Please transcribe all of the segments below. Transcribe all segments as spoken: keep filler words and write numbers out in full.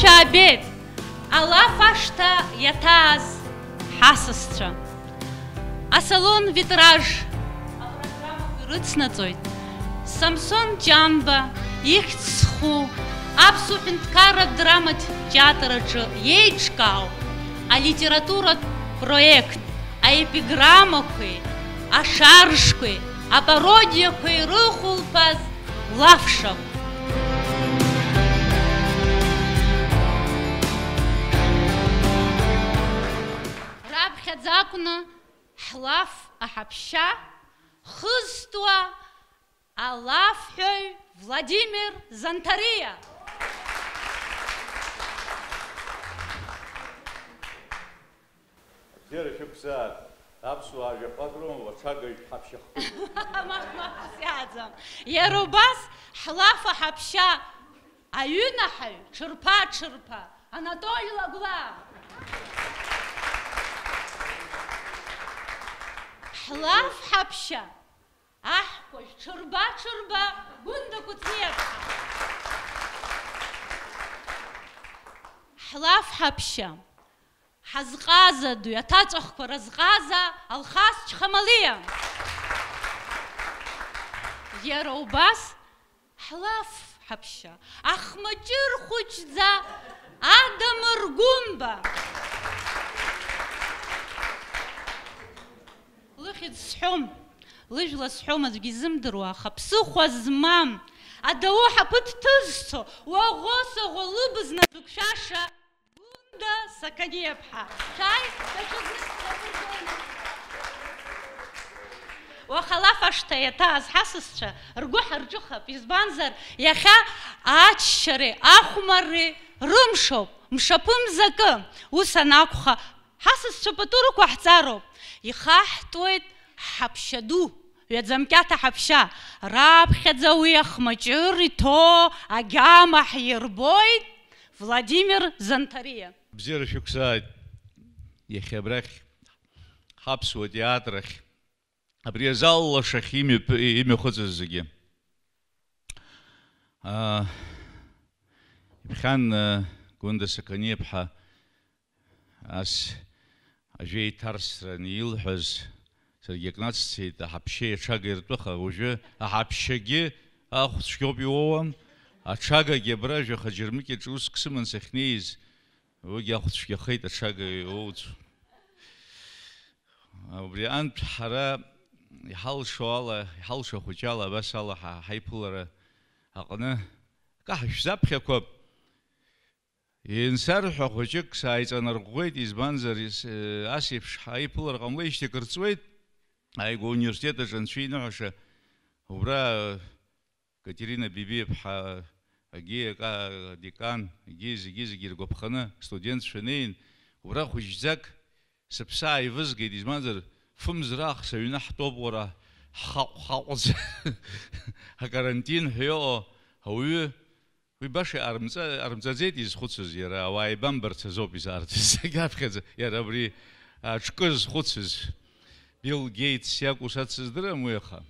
Шәаабеит, алаф ашҭа иаҭааз ҳасасцәа. Асалон Витраж апрограммақәа ирыцнаҵоит Самсон Ҷанба ихьӡ зху аԥсуа ҳәынҭқарратә драматә театр аҿы еиҿкаау алитературатә проект, аепиграммақәеи, ашаржқәеи, апародиақәеи рыхәылԥаз лафшақә. Раԥхьаӡа акәны ҳлаф аҳаԥшьа хызтуа алафҳәаҩ Владимир Занҭариа. Бзиара шәықәзааит, аԥсуаа жәаф адроума, аҽага ҳаԥшьа хкуп. Мап, мап, сиааӡам. Иара убас ҳлаф аҳаԥшьа аҩынаҳаҩ, ҽырԥа-ҽырԥа, Анатоли Лагәлаа. Ҳлаф ҳаԥшьа аҳкәажә, ҽырба-ҽырба, Гәында Кәыҵниаԥҳа. Ҳлаф ҳаԥшьа. Ҳазҟаза ду, аҭаҵәахқәа разҟаза Алхас Чхамалиа. Иара убас ҳлаф ҳаԥшьа, ахмаҷыр хәыҷӡа Адамыр Гәымба. Лыхьӡ сҳәом, лыжәла сҳәом, аӡәгьы изымдыруа, аха ԥсыхәа змам, адау ҳаԥы дҭызцо, уаӷоу-саӷоу лыбз назықәшәаша Гәында Сақаниаԥҳа, шәааи, даҽазныкгьы ҳаԥыргоны. Уаха алаф ашҭа иаҭааз ҳасасцәа ргәы ҳарҿыхап, избанзар, иахьа аччареи ахәмарреи рымшоуп, мшаԥымзакы. Ус анакәха, ҳасасцәа пату рықәаҳҵароуп, ихаҳтуеит ҳаԥшьа ду, ҩаӡамкьаҭ аҳаԥшьа, раԥхьаӡа уи ахмаҷыр иҭоу агьама ҳирбоит. Владимир Занҭариа. Бзиара шәықәзааит. Иахьа абрахь ҳаԥсуа театр ахь, абри азал лашахь имҩаԥ-, имҩахыҵыз зегьы. Аа, иԥхьан, аа, Гәында Сақаниаԥҳа ас ажәеиҭарсра анилҳәаз, саргьы ак нацҵеит, аҳаԥшьеи аҽагеи ртәы, аха уажәы аҳаԥшьагьы ахә цәгьоуп иоуам, аҽагагьы абра жәаха џьармыкьаҿ уск сыман сахьнеиз, уигьы ахә цәгьахеит, аҽага иоуӡом. Убри антә ҳара иҳалшо ала, иҳалшо ахәыҷы ала, абас ала ҳа-, ҳаиԥылара аҟны акы ҳашәзаԥхьақәап. Иансарҳәа хәыҷык сааиҵанарӷәӷәеит, избанзар, ес-, ас еиԥш ҳаиԥылар ҟамлеижьҭеи акыр ҵуеит, ааигәа ауниверситет аҿы анцәа иныҳәаша, убра Катерина Бибиаԥҳа, егьи ака-, адекан, егьи зегьы-зегьы иргәаԥханы, студентцәа неин, убра хәыҷӡак сыԥсы ааивызгеит, избанзар, фымз раах сыҩны ҳтәоуп, уара, ҳхаҟә-хаҟәӡа, акарантин ҳәа иҟоу ауаҩы, уи баша армҵа-, армҵаӡеит изхәыцыз иара, ауаа еибамбарц азоуп изаарцаз, егьаԥхьаӡа иара абри аҿкы зхәыцыз, Билл Гейтс иакәу сацыздырам уи, аха.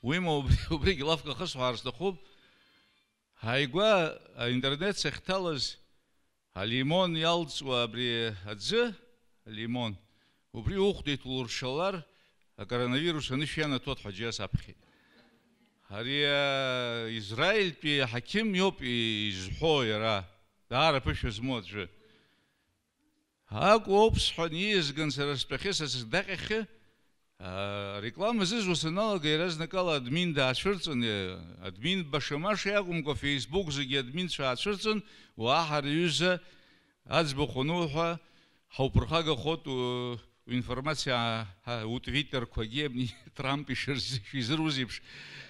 Уимоу, убри, убригь лафк ахысҳәаар сҭахуп. Ааигәа аинтернет сахьҭалаз, алимон иалҵуа абри аӡы, алимон, убри ухәда иҭулуршалар, акоронавирус анышә ианаҭоит ҳәа џьа саԥхьеит. Ари, а, Израильтәи аҳақьым иоуп изҳәо иара, даара ԥышәа змоу аӡәы. Акәу ауп сҳәан, ииазган сара стәахьы, са сыздаҟьахьы, аа, ареклама зызуа саналага, иаразнакала админ даацәырҵын, э, админ баша-маша иакәымкәа, Facebook зегьы админцәа аацәырҵын, уаҳа рҩыза аӡбахә ануҳәа, ҳауԥырхагахоит, у-, уинформациа, ҳа, утвиттерқәагьы абни Трамп ишырз-, шизыруз еиԥш,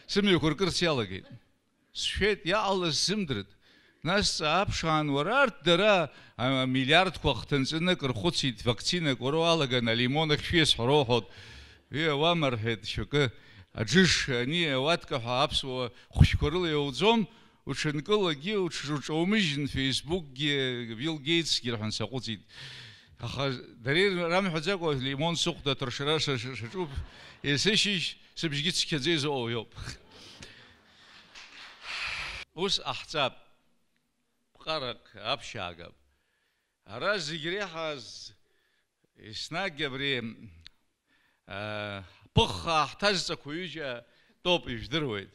сымҩақәа ркырц иалагеит. Сшәеит, иҟалаз сзымдырит. Нас сааԥшаан, уара, арҭ дара, а, миллиардқәа ахҭынҵаны акыр хәыцит, вакцинак уара уалаган, алимон ахь шәиасҳәароу ҳәа. Уи ауама, рҳәеит, шьоукы, аџыш, ани, ауатка ҳәа аԥсуа хәшәқәа рыла иауӡом, уҽынкылагьы, уҽ-, уҽаумыжьын, Facebook-гьы, Билл Гейтсгьы рҳәан саҟәыҵит. Аха дареи рамҳәаӡакәа, лимон сыхәда аҭыршара ша-, ша-, шаҿуп, есышьыжь сыбжьгьы цқьаӡа изоуа иоуп. Ус ҟаҳҵап. ԥҟарак аԥшьаагап. Ара зегь реиҳа еснагь абри, аа, ԥыххаа ҳҭазҵақәа ҩыџьа тоуп, ижәдыруеит.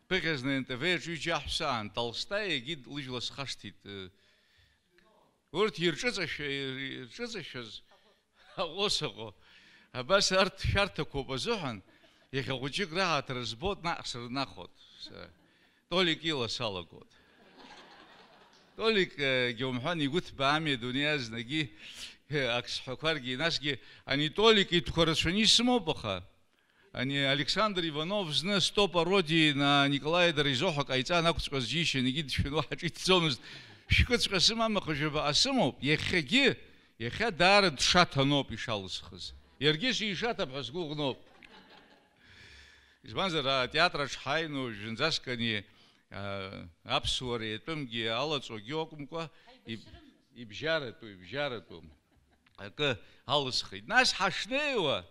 Ԥыхьа зны Н Т В аҿы ҩыџьа аҳәса аан, Толстаи егьи лыжәла схашҭит. Урҭ ирҿыҵашәа-, ирҿыҵашәаз аҟәо саҟо. Абас арҭ шәарҭақәоуп азыҳәан, иахьа хәыҷык раҳаҭыр збоит, наҟ сырнахоит. Са Толик ила салагоит. Толик, э, гьумҳәан, игәы ҭбаами адунеи азнагьы, э, ак сҳәақәаргьы, насгьы ани Толик итәқәа рацәаны исымоуп, аха ани Александр Иванов зны стоп орудие на Николаи Доризоҳа ҟаиҵан, ақәҵәҟьаз џьишьан, егьи дшәаны уаҳа ҿиҭӡомызт. Шәкыҵәҟьа сымам, аха жәабаҟа сымоуп. Иахьагьы, иахьа даара дшаҭаноуп ишалысхыз. Иаргьы сишаҭап ҳәа сгәыӷноуп. Избанзар, атеатр аҿы ҳааины уажәынӡаск ани, а, аԥсуара иатәымгьы алаҵогьы акәымкәа, иб-, ибжьаратәу, ибжьаратәу акы алысхит. Нас ҳашнеиуа,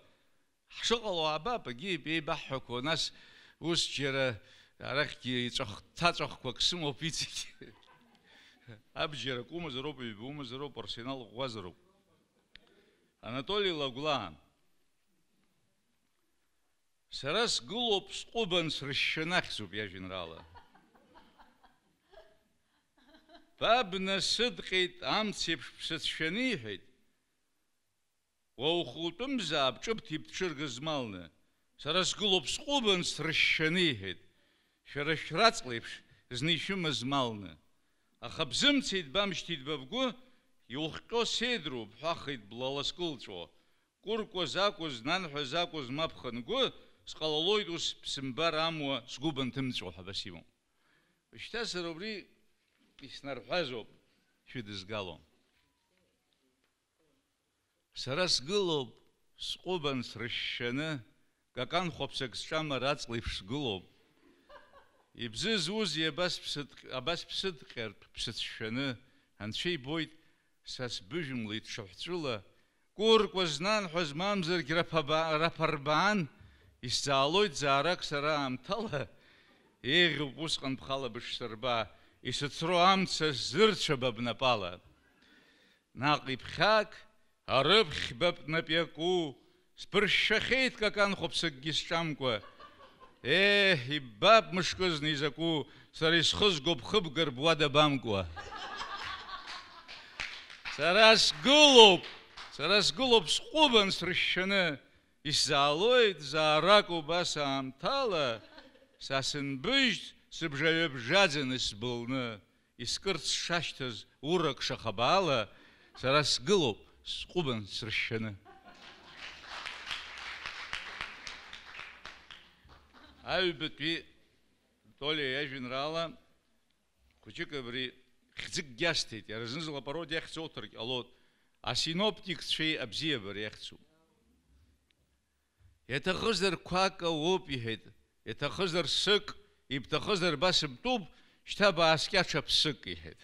ҳшыҟало аабап, егьи еибаҳҳәақәо, нас ус џьара арахьгьы ҵәах-, ҭаҵәахқәак сымоуп иҵегь. Абџьар акы умазароуп, ҩба умазароуп, арсенал ӷәӷәазароуп. Анатоли Лагәлаа. Сара сгылоуп сҟәыбан срышьшьаны, ахьӡуп иажәеинраала. Баб насыдҟьеит, амцеиԥш бсыцәшәаны, иҳәеит. Уа ухутәымзаап, ҿыбҭ ибҭшыр гызмалны. Сара сгылоуп сҟәыбан срышьшьаны, иҳәеит. Шәара шәраҵлеиԥш зны ишәымаз малны. Аха бзымцеит, бамшьҭит ба бгәы, иухҟьо сеидроу, бҳәахит блала скылҵәо. Кәыркәа закәыз, нанҳәа закәыз мап хынгәы, сҟалалоит ус бсымбар амуа, сгәы банҭымҵәо ҳәа абас имоуп. Шьҭа сара убри иснарҳәазоуп шәыдызгало. Сара сгылоуп, сҟәыбан срышьшьаны, какан хәаԥсак сҿамар аҵлеиԥш сгылоуп. Ибзызузеи абас бсыдҟ-, абас бсыдҟьартә бсыцәшәаны, анцәа ибоит, са сбыжәымлеит ҽыҳәҵәыла, кәыркәа знанҳәаз мамзаргь раԥаба-, раԥарбаан, исзаалоит заарак сара аамҭала, еиӷьуп усҟан бхала бышсырба, исыцро амца сзырцәаба бнапала. Наҟ иԥхьак, арыԥхьбатә нап иаку, сԥыршәахьеит какан хәаԥсыкгьы сҿамкәа. Ееҳ, иббап мышкызны изакәу, сара исхызго бхыбгар буада бамкуа. Сара сгылоуп, сара сгылоуп сҟәыбан срышьшьаны, исзаалоит заарак убас аамҭала, са сынбыжьт сыбжаҩабжаӡаны сбылны. Искырц шашьҭаз урак шахабаала, сара сгылоуп, сҟәыбан срышьшьаны. Аҩбатәи Толиа иажәеинраала хәыҷык абри хьӡыкгьы асҭеит, иара зны-зынла апародиа ахьӡ уҭаргь ҟалоит, асиноптикцәеи абзиабареи ахьӡуп. Иаҭахызар қәак ауп, иҳәеит, иаҭахызар сык, ибҭахызар ба сыбтәуп, шьҭа бааскьа ҽа ԥсык, иҳәеит.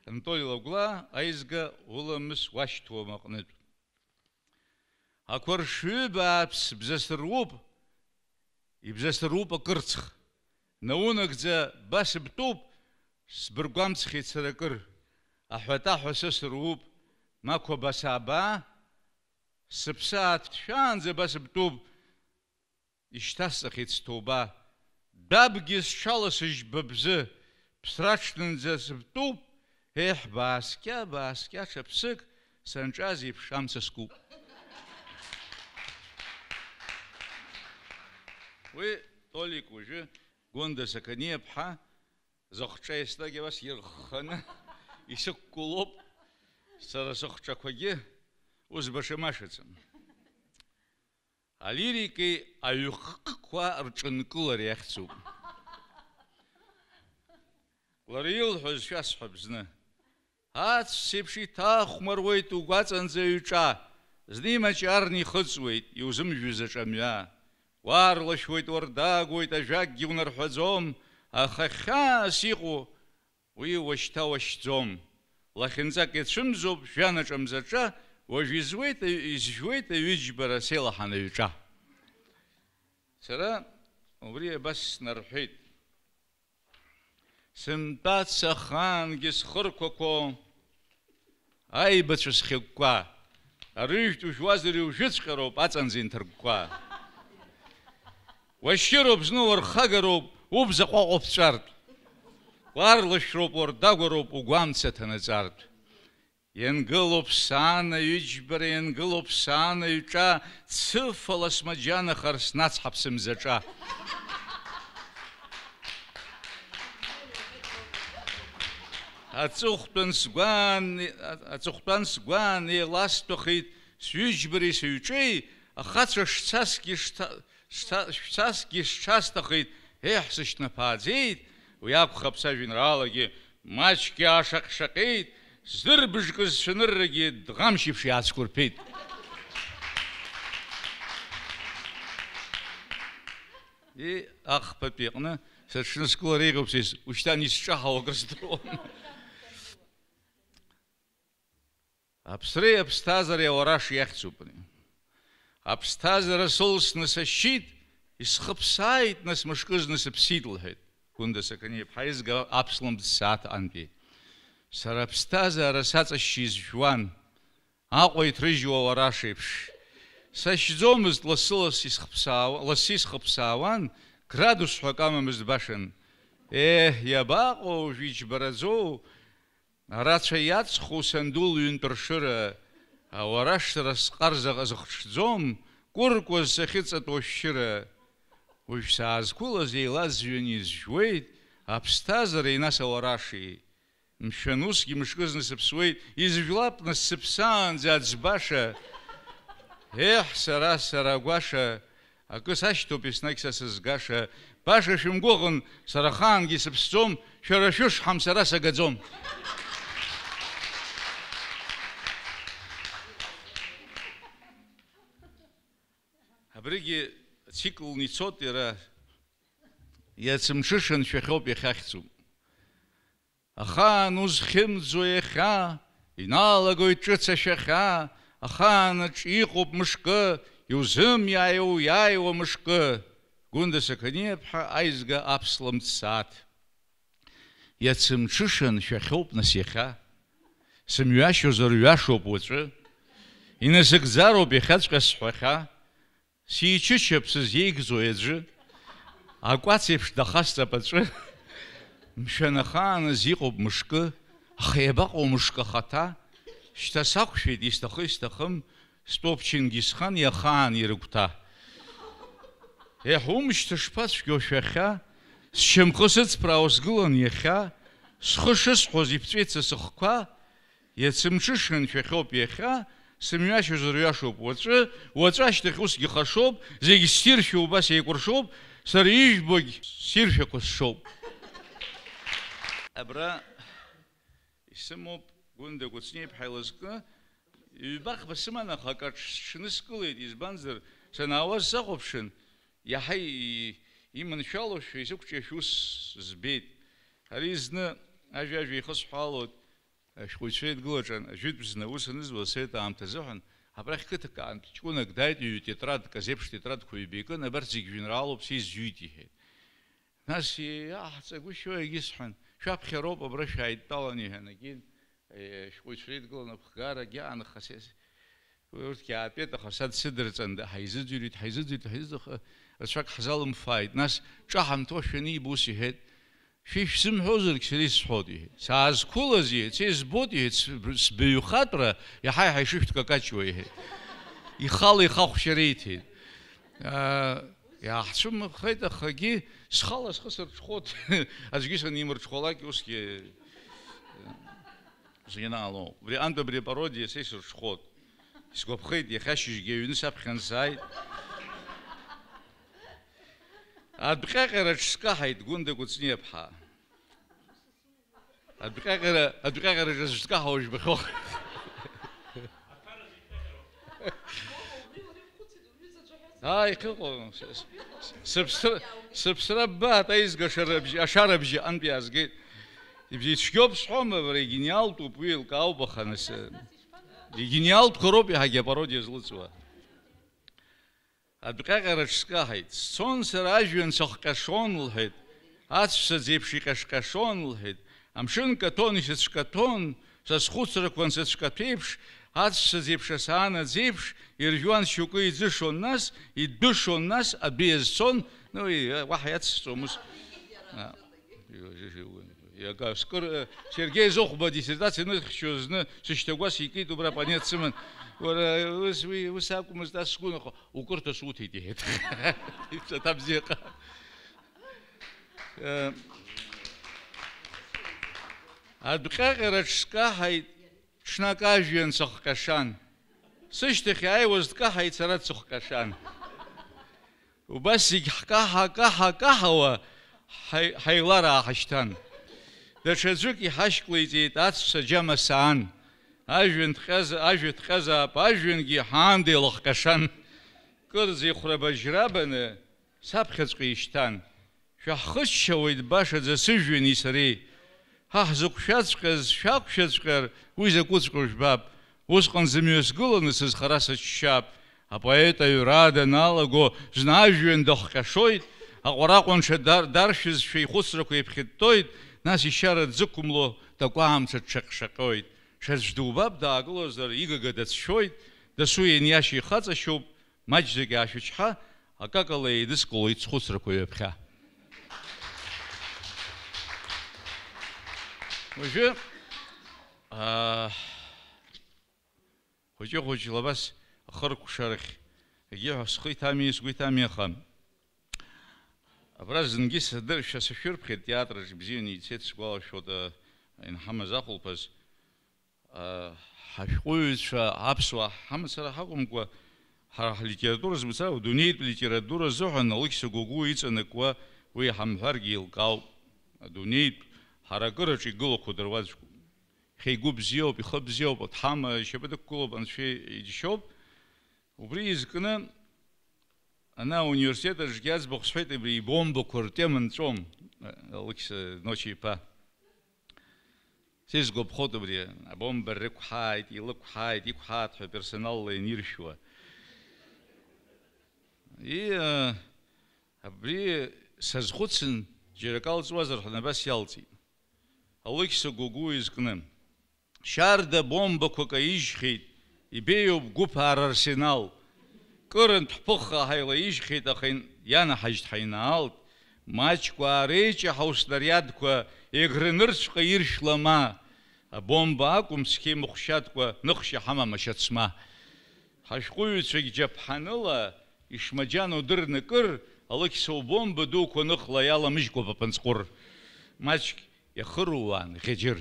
Анатоли Лагәлаа, аизга, уламыс уашьҭуам аҟнытә. Ақәаршҩы бааԥс бзасыруп, ибзасыруп акырцх. Наунагӡа ба сыбтәуп, сбыргәамҵхьеит сара акыр. Аҳәатаҳәа сысыруп, мақәа басаба, сыԥсы ааҭшәаанӡа ба сыбтәуп, ишьҭасҵахьеит сҭоуба. Дабгьы сҽаласыжь ба бзы, ԥсраҽнынӡа сыбтәуп, еҳ, бааскьа, бааскьа, ҽа ԥсык, санҿаз еиԥш амца скуп. Уи Толик уажәы Гәында Сақаниаԥҳа зыхҿа еснагь абас ирхханы исықәгылоуп, сара сыхҿақәагьы ус башамашаӡам. Алирикеи аҩхкқәа рҿынкылареи ахьӡуп. Лара илҳәоз шәасҳәап зны. Ацәцеиԥш иҭахәмаруеит угәаҵанӡа аҩҿа, зны имаҷарны ихыҵуеит, иузымжәыз аҿамҩа. Уаарлашәуеит, уардагәуеит, ажәакгьы унарҳәаӡом, аха хьаас иҟоу уи уашьҭа уашьӡом. Лахьынҵак иацәымзоуп, жәанаҿ амзаҿа, уажә изуеит, изжәуеит аҩыџьбара сеилаҳан аҩҿа. Сара убри абас снарҳәеит. Сымтәац ахаангьы схырқәақәо, аибацәа схьыкәкәа, арыжәтә ужәуазар иужәыҵәҟьароуп аҵанӡа инҭыркәкәа. Уашьыроуп зны уархагароуп, убз аҟәаҟәа ԥҵәартә. Уарлашәроуп, уардагәароуп, угәамца ҭанаҵартә. Иангылоуп саанаҩ иџьбара, иангылоуп саанаҩ ҿа, цыфала смаџьанахар снацҳап сымзаҿа. Аҵыхәтәан сгәаан, аҵыхәтәан сгәаан еиласҭәахеит сҩыџьбареи сыҩҿеи, ахацәа шцасгьы шҭа-, шҭа-, шәцасгьы сҽасҭахеит, еҳ, сышьҭнаԥааӡеит, уи акәхап сажәеинраалагьы, маҷк иаашаҟь-шаҟьеит, сдырбыжкыз цәаныррагьы дӷамшьеиԥш иаацәқәырԥеит. И, ахԥатәи аҟны сыҽныскылар еиӷьуп са ис-, ушьҭан исҿаҳау акыр здыруам. Аԥсреи аԥсҭазаареи ауараш иахьӡуп ари. Аԥсҭазаара сылсны сашьит, исхыԥсааит, нас мышкызны сыԥсит, лҳәеит Гәында Сақаниа-иԥҳа, аизга аԥслымӡ сааҭ антәи. Сара аԥсҭазаара саҵашьшьы изжәуан, Аҟәа иҭрыжьуа ауараш еиԥш. Сашьӡомызт, лассы-ласс исхыԥсаауа-, лассы исхыԥсаауан, градус ҳәа акы амамызт башан. Еҳ, иабаҟоу уажә иџьбараӡоу? Арацәа иаҵху санду лҩынтә ршыра, ауараш сара сҟар заҟа зыхҽӡом, кәыркәаз сахьыҵатәоу ашәшьыра. Уажә саазқәылаз еилазҩын изжәуеит, аԥсҭазаареи нас ауараши. Мшәан, усгьы мышкызны сыԥсуеит, изжәлап нас сыԥсаанӡа аӡбаша. Еҳ, сара, сара агәаша, акы сашьҭоуп еснагь са сызгаша. Баша шәымгәыӷын, сара ахаангьы сыԥсӡом, шәара шәышҳам, сара сагаӡом. Абригьы циклны ицот иара, иацымҽышан шәахьоуп иахьахьӡуп. Ахаан узхьымӡо иахьа, иналагоит ҿыц ашәахьа, ахаан аҿы иҟоуп мышкы, иузымиааиуа уиааиуа мышкы. Гәында Сақаниа-ԥҳа, аизга аԥслымӡ сааҭ. Иацымҽышан шәахьоуп нас иахьа. Сымҩашьозар ҩашоуп уаҵәы. Инасыгӡароуп иахьаҵәҟьа сҳәахьа. Сичычап сызиеигӡои аӡәы, акәац еиԥш дахасҵап аҵәы. Мшәан, ахааназ иҟоуп мышкы, аха иабаҟоу мышкы ахаҭа? Шьҭа сақәшәеит, исҭахы исҭахым, стәоуп Чингисхан иахаан ирыгәҭа. Еҳ, умшьҭа шԥацәгьоу шәахьа, сшьамхы сыҵԥраауа сгылан иахьа, схы шысҳәоз иԥҵәеит са сыхқәа, Иацымҽышан шәахьоуп иахьа, сымҩашьозар ҩашоуп уаҵәы, уаҵәы ашьҭахь усгьы хашоуп, зегь ссиршәа убас еикәыршоуп, сара ижәбогь ссиршәақәа сшоуп. Абра исымоуп Гәында Кәыҵниа-иԥҳа илызкны, ҩба-хԥа сыман, аха акаҿ сҽныскылеит, избанзар, санаауаз сахәаԥшын, иаҳа и-, иманшәалоушәа, исықәҿиашәа ус збеит. Ари зны ажәа-ажәа ихысҳәаалоит, ашәҟәыҩҩцәа еидгылаҿы, ажәытә зны аус анызуаз асовет аамҭазыҳәан, абрахь қыҭак аантә ҷкәынак дааит, ҩ-тетрадк, азеиԥш тетрадқәа ҩба икын, абарҭ зегь жәеинраалоуп, са исзҩит, иҳәеит. Нас иаҳҵагәышьо егьысҳәан, шәаԥхьароуп, абра шәааидтәалан, иҳәан, егьин, е, ашәҟәыҩҩцәа реидгыланы аԥхгаарагьы аанхаз, урҭгьы аатәеит, аха са дсыдырҵан, ҳаизыӡырҩит, ҳаизыӡырҩит, ҳаизыӡырҩит, аха рацәак ҳзалымфааит. Нас ҿаҳамҭуашәа аниба, ус иҳәеит, шәишәзымҳәозаргь сара исҳәот, иҳәеит. Саазқәылаз, иҳәеит, са избот, иҳәеит, сб-, сбаҩхатәра иаҳа-иаҳа ишышәҭкакаҷуа, иҳәеит. Ихала ихахәшьа реиҭеит. Аа, иааҳцәымыӷхеит, ахагьы схала схы сырҽхәот. Аӡәгьы санимырҽхәалак, усгьы, э, сгьанаало. Убри антә абри апародиа са исырҽхәот. Сгәаԥхеит, иахьа ашьыжьгьы аҩны саԥхьа ансааит. Адәҟьаҟьараҿ скаҳаит, Гәында Кәыҵниаԥҳа. Адәҟьаҟьара, адәҟьаҟьараҿ аӡә дкаҳауа жәбахьоу. Аа, иахьыҟоу, с-, с-, сыԥсра, сыԥсра ббаат, аизга ашарабжьы, ашарабжьы аҟынтә иаазгеит. Ибзиа, ицәгьоуп сҳәома, бара, игениалтәуп уи, еилкаауп, аха нас, игениалтәқәа роуп иаҳагьы апародиа злыҵуа. Адәҟьаҟьараҿ скаҳаит. Сцон сара ажәҩан сахҟьашон, лҳәеит. Аҵәца ӡеиԥш иҟьашҟьашон, лҳәеит. Амшын каҭәон, исыцәкаҭәон, са схәыцрақәа ансыцәкаҭәеиԥш, аҵәца ӡеиԥш асаан аӡеиԥш, иржәуан шьоукы иӡышон нас, идәышон нас, адәы иазцон, ну, и-, уаҳа иацсҵомызт. А, иага скыр, э, Сергеи Зыхәба диссертациа аныхьчоз зны сышьҭагәас икит, убра апонет сыман. Уара, ус, уи, ус акәмызт, ас сгәы нахо, укырҭа суҭеит, иҳәеит. Иԥсаҭа бзиаҟа. Э, адәҟьаҟьараҿ скаҳаит, ҽнак ажәҩан сыхҟьашан. Сышьҭахь иааиуаз дкаҳаит, сара дсыхҟьашан. Убас зегь ҳкаҳа, каҳа, каҳауа ҳаи-, ҳаилараа ҳашьҭан. Даҽаӡәык иҳашьклеиҵеит, аҵәца џьама саан. Ажәҩан дҟьаз-, ажәа дҟьазаап, ажәҩангьы ҳаанда илыхҟьашан. Кырӡа ихәрабажьрабаны саԥхьаҵәҟьа ишьҭан. Шәаҳхыччауеит башаӡа сыжәҩани сареи. Ҳа ҳзықәшәаҵәҟьаз шәақәшәаҵәҟьар, уи закәыҵәҟьоу жәбап. Усҟан зымҩа сгыланы сызхара сыччап. Апоет аҩра даналаго, зны ажәҩан дахҟьашоит, аҟәараҟәанҽа дар-, даршәызшәа ихәыцрақәа иԥхьыттоит, нас ишьара дзықәымло такәаамца дшаҟьшаҟьоит. Ҽаӡә дубап даагылозар, игага дацәшәоит, дасу ианиашьа ихаҵашьоуп, маҷӡак иаашәычҳа, акакала еидыскылоит схәыцрақәа ҩаԥхьа. Уажәы, аа, хәыҷы-хәыҷла абас ахыркәшарахь егьиҳәа схы иҭами, сгәы иҭами, аха абра зынгьы садыршәа сышәырԥхьеит, театраҿ ибзианы ицеит, сгәалашәоит, а, инҳамаз ахәылԥаз. А, ҳашәҟәыҩҩцәа аԥсуаа ҳамацара ҳакәымкәа, ҳара ҳлитература змацара, адунеитә литература азыҳәан Алықьса Гогәуа иҵанакуа уи ҳамҳәаргьы еилкаауп. Адунеитә ҳаракыраҿы игылақәо дыруаӡәкуп. Иахьа игәы бзиоуп, ихы бзиоуп, дҳама ишьапы дықәгылоуп, анцәа иџьшьоуп. Убри изкны, ана ауниверситет аҿгьы аӡбахә сҳәеит, абри ибомбақәа ртема нҵәом, Алықьса Ночи-иԥа. Сизгәаԥхоит убри, абомба рықәҳааит, илықәҳааит, иқәҳааит ҳәа персоналла ианиршәуа. И, а, абри сазхәыцын, џьара акы алҵуазар ҳәа абас иалҵит. Алықьса Гогәуа изкны. Шьарда бомбақәак аижьхьеит, ибеиоуп гәыԥ аарарсенал. Кырынтә ҳԥыхха ҳаилаижьхьеит, аха ин-, ианаҳажьт ҳаинаалт. Маҷк аареиҷаҳау снариадқәа егрынырцәҟа иршәлама. Абомба акәым, цқьа имыхәшьаткәа ныхшьа ҳамам ашьацма. Ҳашәҟәыҩҩцәагь џьаԥҳаныла ишмаџьану дырны кыр, Алықьса убомба дуқәа ныхла иаламыжькәа бапанҵҟәыр. Маҷк иахыруаан Ӷьаџьыр.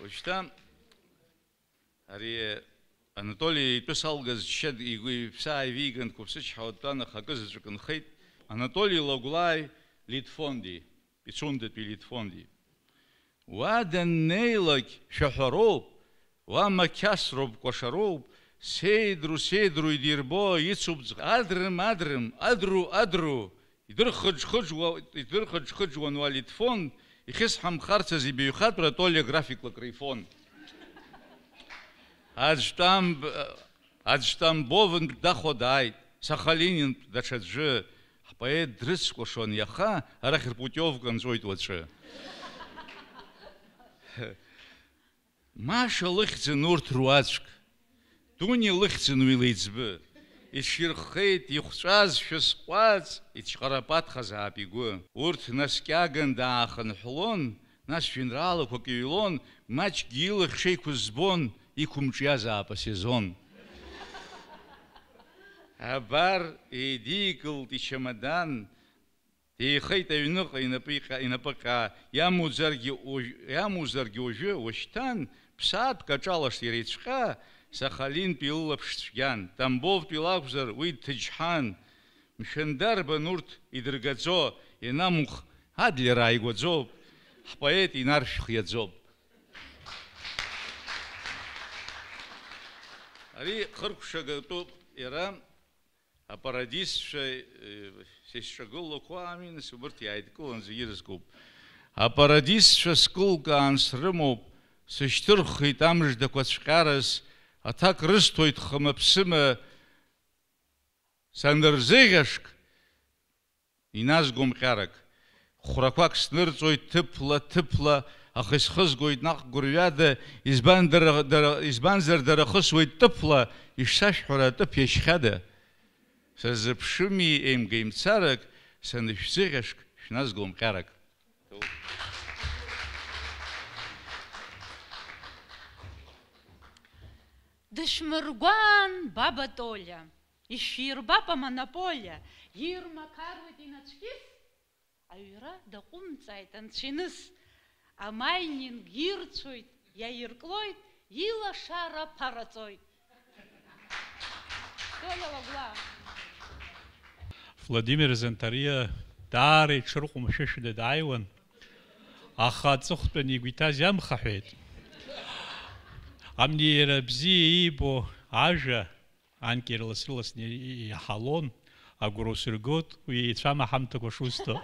Уажәшьҭа ари Анатоли итәы салгаз џьшьа игәы иԥсы ааивиган, дқәыԥсычҳауа дтәан, аха акы заҵәык нхеит. Анатоли Лагәлааи Литфонди, Пицундатәи Литфонди. Уа даннеилак шәаҳәароуп, уа мақьасроуп, кәашароуп, сеидру, сеидру идирбо, ицуп ӡӷ-, адрым, адрым, адру, адру, идырхыџхыџуа, идырхыџхыџуан уа Литфон, ихьысҳамхарцаз ибаҩхатәра Толиа графиклак рифон. Аӡә Тамб-, аӡә Тамбовынтә дахо дааит, Сахалинынтә даҽаӡәы, ҳпоет дрыцкәашон иаха, арахь рпутиовка нҵәоит уаҵәы. Маша лыхьӡын урҭ руаӡәк, Дуниа лыхьӡын уи леиҵбы. Иҽирххеит, ихәҵәазшәа сҟәаҵ, ицәҟарапатхазаап игәы. Урҭ наскьаган даахынҳәлон, нас жәеинраалақәак иҩлон, маҷкгьы илахь шеиқәыз збон, иқәымҿиазаап асезон. Абар, еидикылт ичамадан, деихеит аҩныҟа инапы иҟьа-, инапы ҟьа, иамуӡаргьы уажә-, иамуӡаргьы уажәы, уашьҭан, ԥсаатәк аҿалашт иара ицәҟьа, Сахалинтәи лылаԥш цәгьан, Тамбовтәи лакәзар, уи дҭыџьҳан. Мшәан, дарбан урҭ идыргаӡо, ианамух, Адлер ааигәаӡоуп, ҳпоет инаршә хиаӡоуп. Ари хыркәшагатәуп иара. Апарадисцәа, э, сеицҿагылақәа ами, нас, убырҭ иааидкылан зегьы ирызкуп. Апарадисцәа скылкаан срымоуп, сышьҭырхит амыждақәа цәҟьарас, аҭак рысҭоит хымаԥсыма, Санырзыӷьашк, иназгом ҟьарак. Хәрақәак снырҵоит ҭыԥла, ҭыԥла, аха исхызгоит наҟ гәырҩада, избан дара, дара, избанзар дара хысуеит ҭыԥла, ишсашәҳәара аҭыԥ иашьхьада. Сазыԥшыми еимгаимцарак, санышәзыӷьашк, шәназгом ҟьарак. Дышәмыргәаан, баба Толиа, ишәирбап амонополиа, ирмақаруеит инацәкьыс, аҩра даҟәымҵааит анцәиныс, амайнинг ирцәоит, иаирклоит, илашара ԥараҵоит. Толиа Лагәлаа. Владимир Занҭариа даара иҽырҟәымшәышәны дааиуан, аха аҵыхәтәан игәы иҭаз иамхаҳәеит. Амни иара бзиа иибо ажәа, анкьа ирлас-рласны иаҳалон, агәра усыргоит уи еицәама ҳамҭақәа шусҭо.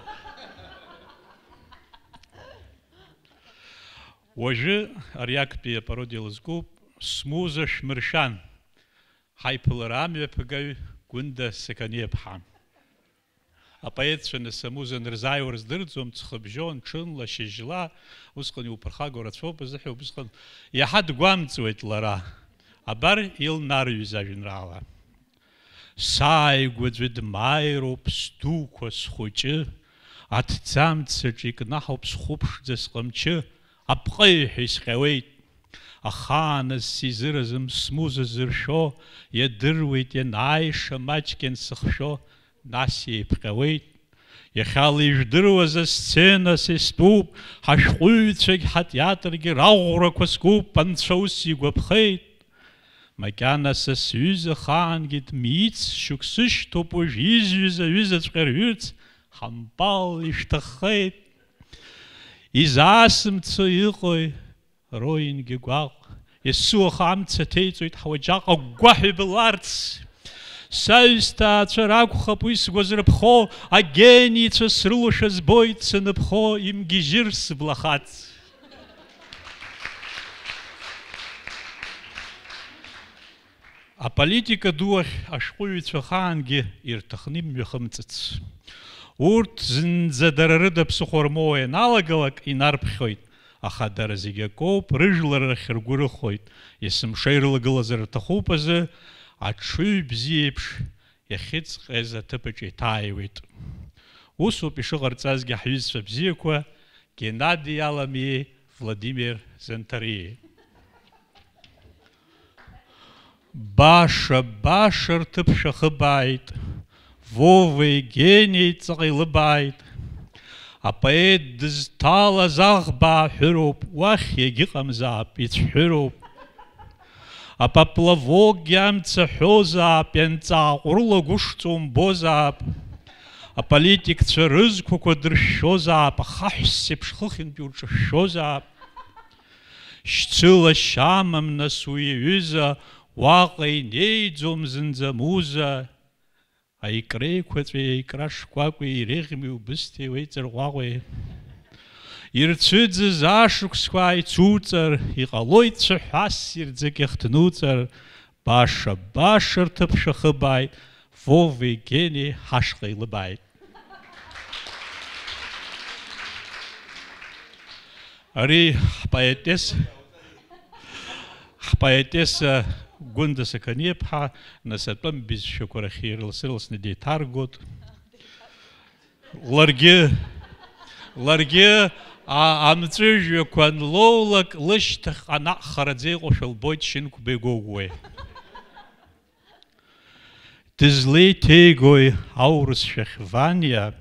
Уажәы ари актәи апародиа лызкуп, Смуза шәмыршәан, ҳаиԥылара амҩаԥгаҩ Гәында Сақаниаԥҳа. Апоетцәа нас амуза анырзааиуа рыздырӡом, ҵхыбжьон, ҽынла, шьыжьла, усҟан иуԥырхагоу рацәоуп азыҳәа убысҟан иаҳа дгәамҵуеит лара. Абар илнарҩыз ажәеинраала. Сааигәаӡәы дмааироуп сдуқәа схәыҷы, аҭӡамцаҿ икнаҳауп схәыԥшӡа сҟамчы, апҟеҩҳәа исҟьауеит. Ахааназ сизыразым смуза зыршәо, иадыруеит ианааиша маҷк иансыхшәо, нас еиԥҟьауеит. Иахьала ижәдыруаз асцена са истәуп, ҳашәҟәыҩҩцәагь ҳатеатргьы раӷәрақәа скуп, анцәа ус игәаԥхеит. Макьана са сҩыза ахаангьы дмиц, шықәсышьҭоуп уажә изҩыз аҩызаҵәҟьа рҩырц, ҳампал ишәҭаххеит. Изаасымцо иҟои, роингьы гәаҟ, есуаха амца ҭеиҵоит ҳуаџьаҟ агәгәаҳәа ибыларц. Саҩсҭаацәа ракәхап уи сгәазырԥхо, агенийцәа срылоушәа збоит саныԥхо, имгьежьыр сыблахаҵ. Аполитика ду ахь ашәҟәыҩҩцәа ахаангьы ирҭахны имҩахымҵыц. Урҭ зынӡа дара рыда ԥсыхәа рмоуа ианалагалак инарԥхьоит, аха дара зегь акоуп, рыжәлар рахь ргәы рыхоит, есымша ирылагылазар рҭахуп азы, аҽыҩ бзиа еиԥш иахьыҵҟьаз аҭыԥаҿ еиҭааиуеит. Усоуп ишыҟарҵазгьы ҳҩызцәа бзиақәа Геннади Аламиеи Владимир Занҭариеи. Баша, баша рҭыԥ шәахыбааит, Вовеи Генеи ҵаҟа илыбааит. Апоет дызҭалаз аӷба ааҳәыроуп, уахь иагьыҟамзаап, ицәҳәыроуп. Апоплавокгьы амца ҳәозаап, ианҵааҟәрыла гәышҵа умбозаап. Аполитикцәа рызқәақәа дыршәшәозаап, ахаҳә ссеиԥш хыхьынтәи урҿышәшәозаап. Шьцылашьа амам, нас, уи аҩыза, уаҟа инеиӡом зынӡа муза. Аикра еиқәаҵәеи аикра шкәакәеи иреиӷьми убысҭеи уеиҵарҟәаҟәеи? Ирцәыӡыз ашықәсқәа ааицуҵар, иҟалоит цәаҳәа ссирӡак иахҭнуҵар, баша, баша рҭыԥ шәахыбааит, Вовеи Генеи ҳашҟа илыбааит. Ари ҳпоетесса, ҳпоетесса Гәында Сақаниаԥҳа, нас, атәым бызшәақәа рахь ирлас-ырласны деиҭаргоит. Ларгьы, ларгьы, а, амҵәыжәҩақәа анлоулак, лышьҭахьҟа наҟ хараӡа иҟоушәа лбоит Шьынқәба игәыгәуеи. Дызлеиҭеигои аурысшәахь Ваниа,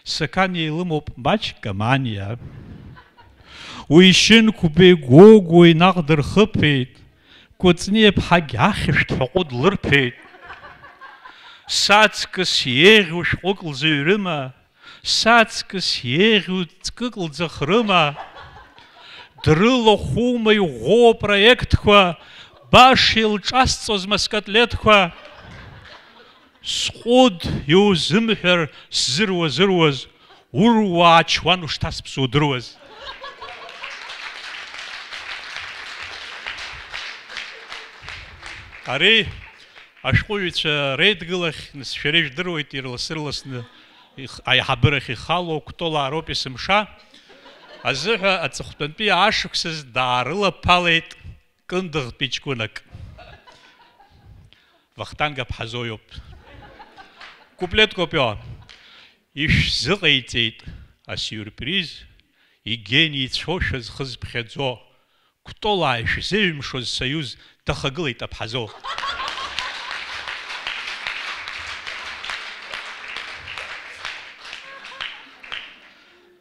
Сақаниа илымоуп маҷк аманиа. Уи Шьынқәбеи Гогәуеи наҟ дырхыԥеит, Кәыҵниаԥҳагь ахьышәҭ ҳәа ҟәыд лырԥеит. Саҵкыс еиӷьу шәҟәык лзыҩрыма? Саҵкыс еиӷьу ҵкык лӡахрыма? Дрылахәума иӷәӷәоу апроектқәа, баша илҿасҵозма скотлеҭқәа? Сҟәыд иузымҳәар сзыруазыруаз, уруаа ачуан ушҭасԥсо удыруаз. Ари Ашәҟәыҩҩцәа реидгылахь, нас, шәара ижәдыруеит, ирлас-ырласны их-, аиҳабырахь ихало Кәтолаа роуп есымша азыҳәа аҵыхәтәантәи ашықәсаз даарылаԥалеит Кындыӷтәи ҷкәынак. Вахтанг Аԥҳазоиоуп. Куплет копио. Ишәзыҟаиҵеит асиурприз, игени ицәоушәа зхы зԥхьаӡо. Кәтолаа ишәзеиҩымшоз союз дахагылеит Аԥҳазо.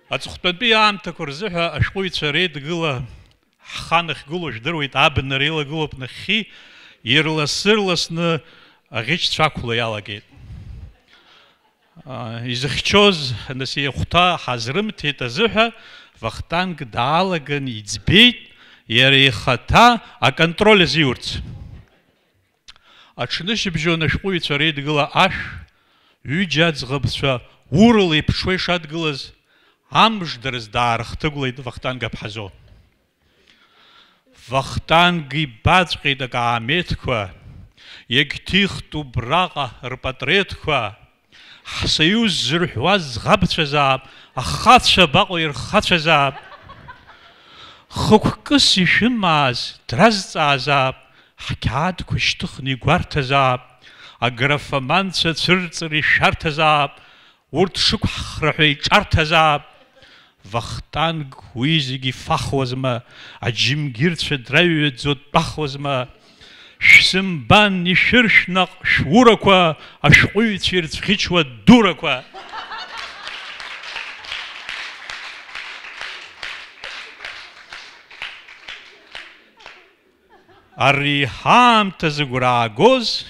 Аҵыхәтәантәи аамҭақәа рзыҳәа ашәҟәыҩҩцәа реидгыла ҳхы анахьгылоу жәдыруеит, абна реилагылоуп нахьхьи, ирлас-ырласны аӷьычцәа ақәла иалагеит. Изыхьчоз, нас, ихәҭа ҳазрымҭеит азыҳәа, Вахтанг даалаган иӡбеит иара ихаҭа аконтроль азиурц. Аҽнышьыбжьон ашәҟәыҩҩцәа реидгыла ашә, ҩыџьа аӡӷабцәа урала иԥҽуа ишадгылаз, амш дырз даарыхҭыгәлеит Вахтанг Аԥҳазо. Вахтанг ибаҵәҟьеит акаамеҭқәа, иагьҭихт убраҟа рпатреҭқәа, ҳсоиуз зырҳәуаз ӡӷабцәазаап, ахацәа абаҟоу ирхацәазаап. Хықәкыс ишәымааз дразҵаазаап, ҳқьаадқәа шьҭыхны игәарҭазаап, аграфоманцәа цәырҵыр ишәарҭазаап, урҭ шықәҳхра ҳәа иҿарҭазаап. Вахтанг уи зегьы ифахуазма, аџьымгьырцәа драҩҩаӡо дтәахуазма. Шәсымбан ишәыршә наҟ шәурақәа, ашәҟәыҩҩцәа ирцәӷьычуа дурақәа. Ари ҳаамҭа зыгәра аагоз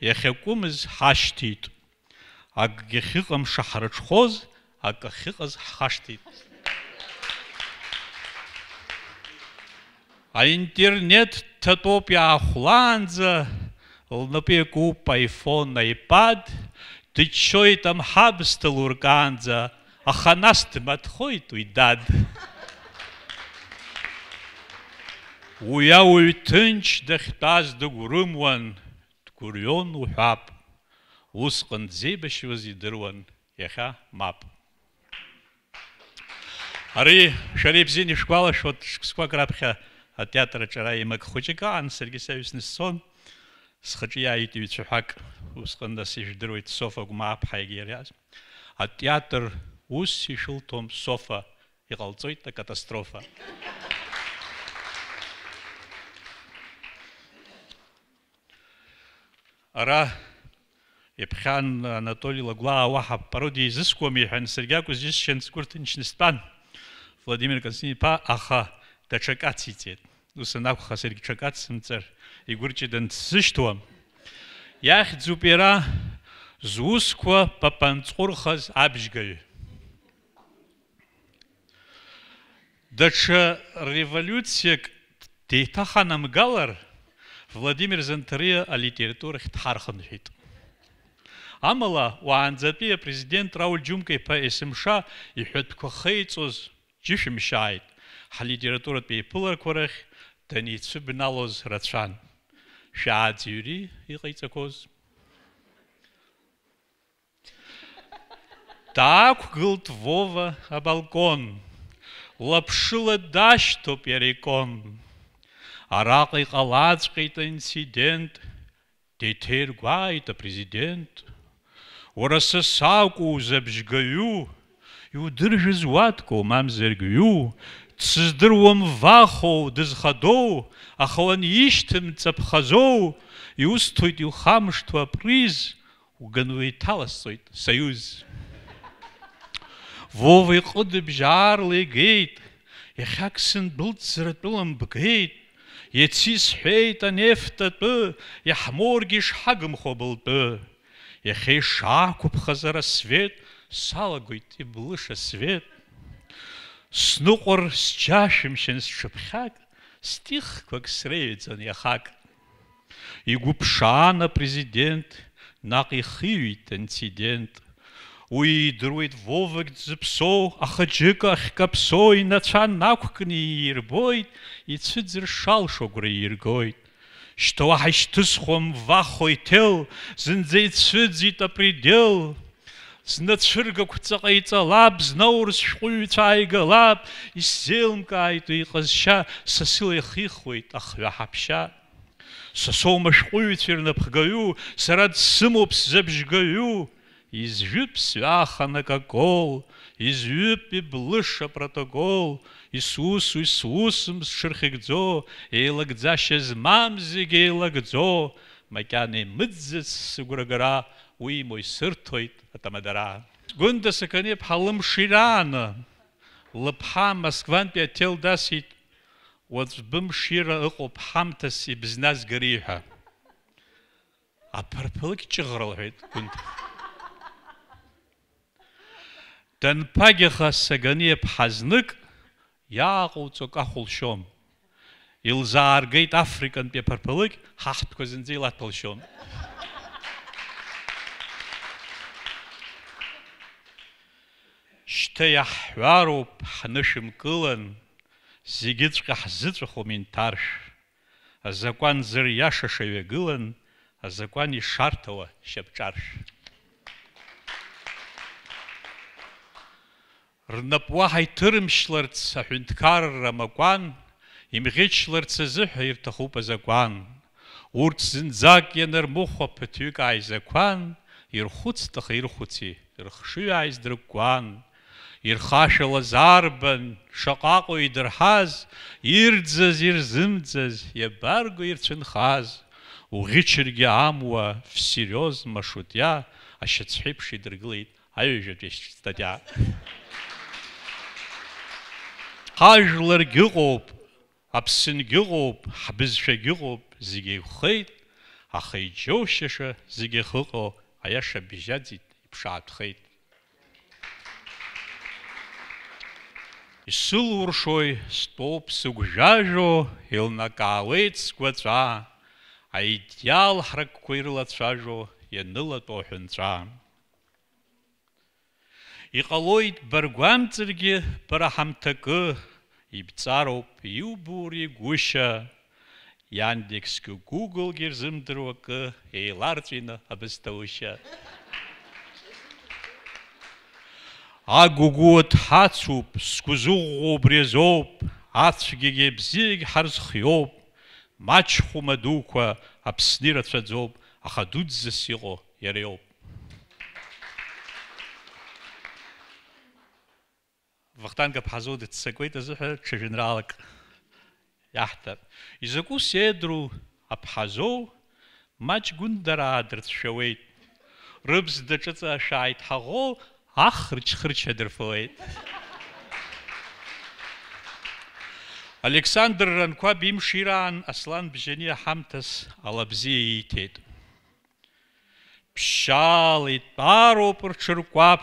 иахьакәымыз ҳашьҭит. Акгьы ахьыҟам шаҳрыҽхәоз, акы ахьыҟаз ҳхашҭит. Аинтернет ҭатәоуп иаахәлаанӡа, лнапы иакуп iPhone, iPad, дыччоит амҳабсҭа луркаанӡа, аха нас дмаҭхоит уи дад. Уи ауаҩ ҭынч дахьтәаз дыгәрымуан, дгәырҩон уҳәап. Усҟан дзеибашьуаз идыруан, иахьа мап. Ари, шәара ибзианы ишәгәалашәоит, шықәсқәак раԥхьа атеатр аҿы ара еимак хәыҷык аан, саргьы саҩсны сцон, схаҿы иааит ҩцәаҳәак, усҟан нас ижәдыруеит Софа Гәмааԥҳа иагьиариаз. Атеатр ус ишәылҭом, Софа, иҟалҵоит акатастрофа. Ара иԥхьан Анатоли Лагәлаа уаҳа пародиа изыскуам иҳәан, саргьы акәыз џьысшьан, сгәы рҭынчны стәан. Владимир Константин-иԥа, аха даҽак ациҵеит. Ус анакәха, саргьы ҽак ацымҵар, игәырҷыдан дсышьҭуам. Иахьӡуп иара зусқәа папанҵҟәырхаз абжьгаҩ. Даҽа револиуциак деиҭаханамгалар, Владимир Занҭариа алитературахь дҳархынҳәит. Амала, уаанӡатәи апрезидент Рауль Џьумка-иԥа есымша иҳәатәқәа хеиҵоз џьышәымшьааит, ҳлитературатә еиԥыларақәа рахь даницәыбналоз рацәан. Шәааӡҩри иҟаиҵақәоз? Даақәгылт Вова абалкон. Лаԥшыла дашьҭоуп иара икон. Араҟа иҟалаҵәҟьеит аинцидент. Деиҭаиргәааит апрезидент. Уара са сакәу узабжьгаҩу? Иудыржәыз уаткоу, мамзаргь ҩу? Дсыздыруам вахоу, дызхадоу, аха уанишьҭымҵ аԥхазоу, иусҭоит иухамышҭуа априз. Уганы уеиҭаласҵоит, союз. Вова иҟыдыбжь аарла игеит, иахьак сындәылҵзар атәыла мбгеит, иацы исҳәеит анефт атәы, иаҳморгьы ишҳагымхо былтәы. Иахьа ишаақәыԥхаз арассвет, салагоит иблыша свет. Сныҟәар сџьашәымшьан сҽыԥхьак, стихқәак среиҩӡан иахак. Игәыԥшаан апрезидент, наҟ ихиҩеит инцидент. Уи идыруеит Вовагь дзыԥсоу, аха џьыка ахькаԥсоу инацәа нақәкны иирбоит, ицәыӡыр шалшо агәра ииргоит. Шьҭа уаҳа ишьҭысхуам Вахо иҭел, зынӡа ицәыӡит апредел. Зны ацәыргақәҵа ҟаиҵалап, зны аурыс шәҟәыҩҩцәа ааигалап, исзеилымкааит уи иҟазшьа, са сыла ихихуеит ахҩа ҳаԥшьа. Са соума ашәҟәыҩҩцәа ирнапхгаҩу, сара дсымоуп сзабжьгаҩу. Изжәып сҩахан акакол, изҩып иблыша апротокол, исусу, исусым сҽырхьыгӡо, еилагӡашьа змам зегь еилагӡо, макьана имыӡӡац сыгәрагара, уимоу исырҭоит атәамадара. Гәында Сақаниаԥҳа лымширааны, лыԥҳа Москвантәи аҭел дасит, уаҵә бымшира ыҟоуп ҳамҭас ибызназгари ҳәа. Аԥарԥалыкь ҷыӷра лҳәеит Гәында. Данԥагьаха Саганиаԥҳа знык иааҟауҵо акахә лшьом. Илзааргеит африкантәи аԥарԥалыкь, ҳаҳҭқәа зынӡа илаҭәалшьом. Шьҭа иаҳҳәароуп ҳнышәынкылан, зегьыҵәҟьа ҳзыҵәахуам инҭаршә. Азакәан зыриашаша ҩагылан, азакәан ишарҭауа шьапҿаршә. Рнап уаҳа иҭырмшьларц аҳәынҭқарра макәан, имӷьычларц азыҳәа ирҭахуп азакәан. Урҭ зынӡак ианырмыхәа ԥыҭҩык ааизақәан, ирхәыцт, аха ирхәыци, рыхшыҩ ааиздыркәкәан. Ирхашәалаз арбан, шаҟа Аҟәа идырҳаз, ирӡаз, ирзымӡаз, иабарго ирцәынхаз, уӷьычыргьы амуа, всерьёз, машутиа, ашьацҳәеиԥш идыргылеит аҩажәатәи статиа. Ҳажәларгьы ыҟоуп, Аԥсынгьы ыҟоуп, ҳбызшәагьы ыҟоуп, зегь еиқәхеит, аха иџьоушьаша зегь ахьыҟоу аиаша бжьаӡит, иԥшаатәхеит. Исылуршои, стәоуп сыгәжәажәо, еилнакаауеит сгәаҵәа, аидеал ҳракқәа ирылацәажәо ианылатәоу аҳәынҵәа. Иҟалоит, баргәамҵыргьы, бара ҳамҭакы, ибҵароуп, иубо уригәышьа, Яндексгьы, Гуглгьы ирзымдыруа акы, еиларҵәины абысҭаушьа. Агәыгәуа дҳацуп, сгәы зыӷәӷәо убри азоуп, ацәгьагьы абзиагь ҳарзхиоуп, Маҷхәыма дуқәа Аԥсны ирацәаӡоуп, аха дуӡӡас иҟоу иара иоуп. Вахтанг Аԥҳазоу дыццакуеит азыҳәа ҽа жәеинраалак иаҳҭап. Изакәу сеидру Аԥҳазоу, маҷ Гәындараа дырцәшәауеит. Рыбз даҿыҵа шәааит ҳаӷоу, ахрыч-хрыч адырфауеит. Александр Ранқәаб имшираан Аслан Бжьаниа ҳамҭас ала бзиа ииҭеит. Ԥшьаала итәароуп рҽыркәаԥ,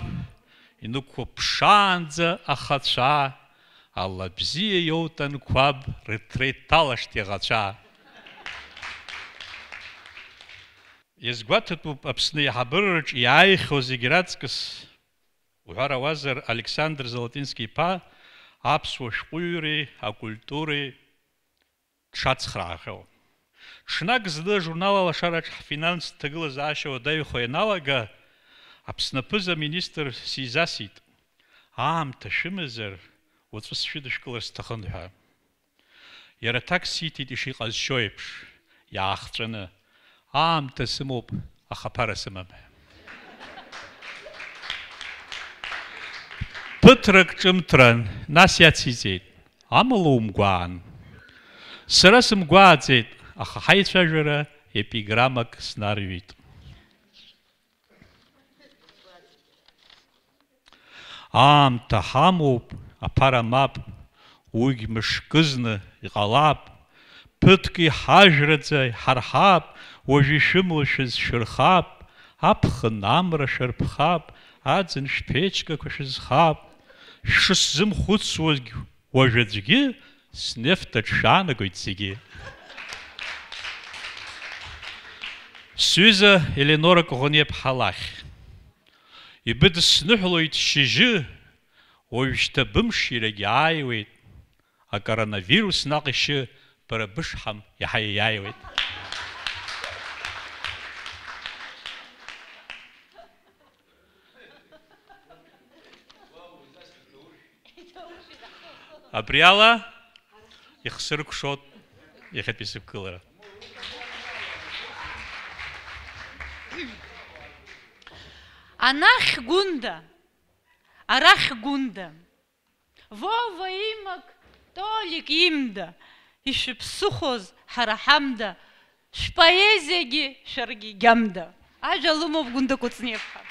инықәыԥшаанӡа ахацәа, ала бзиа иоут Анқәаб, рыҭра иҭалашт иаӷацәа. Иазгәаҭатәуп Аԥсны аиҳабыраҿ иааихьоу зегь раҵкыс, уҳәарауазар, Александр Золотински-иԥа аԥсуа шәҟәыҩҩреи акультуреи дшацхраахьоу. Ҽнак зны ажурнал Алашараҿ ҳфинанстә ҭагылазаашьа уадаҩхо ианалага, Аԥсны аԥыза-министр сизасит, аамҭа шәымазар, уаҵәы сшәыдышәкылар сҭахын ҳәа. Иара аҭак сиҭеит ишиҟазшьоу еиԥш, иаахҵәаны, аамҭа сымоуп, аха аԥара сымам ҳәа. Ԥыҭрак ҿымҭран, нас иациҵеит, амала умгәаан. Сара сымгәааӡеит, аха ҳаицәажәара епиграммак снарҩит. Аамҭа ҳамоуп, аԥара мап, уигь мышкызны иҟалап, ԥыҭк иҳажәраӡа иҳарҳап, уажә ишәымоу шәызшәырхап, аԥхын амра шәарԥхап, аӡын шәԥечкақәа шәызхап, шәышсзымхәыцуазгь уажә аӡәгьы, снефт аҿы шәаанагоит зегьы. Сҩыза Еленора Коӷониаԥҳа лахь. Ибыдысныҳәалоит шьыжьы, уажәшьҭа бымширагь ааиуеит, акоронавирус наҟ ишьы, бара бышҳам иаҳа иаиааиуеит. Абри ала ихсыркәшоит иахьатәи сықәгылара. Анахь Гәында, арахь Гәында. Вова имак, Толик имда, ишәыԥсыхәоз ҳара ҳамда, шәпоезиагьы шәаргьы гьамда. Ажәа лымоуп Гәында Кәыҵниаԥҳа.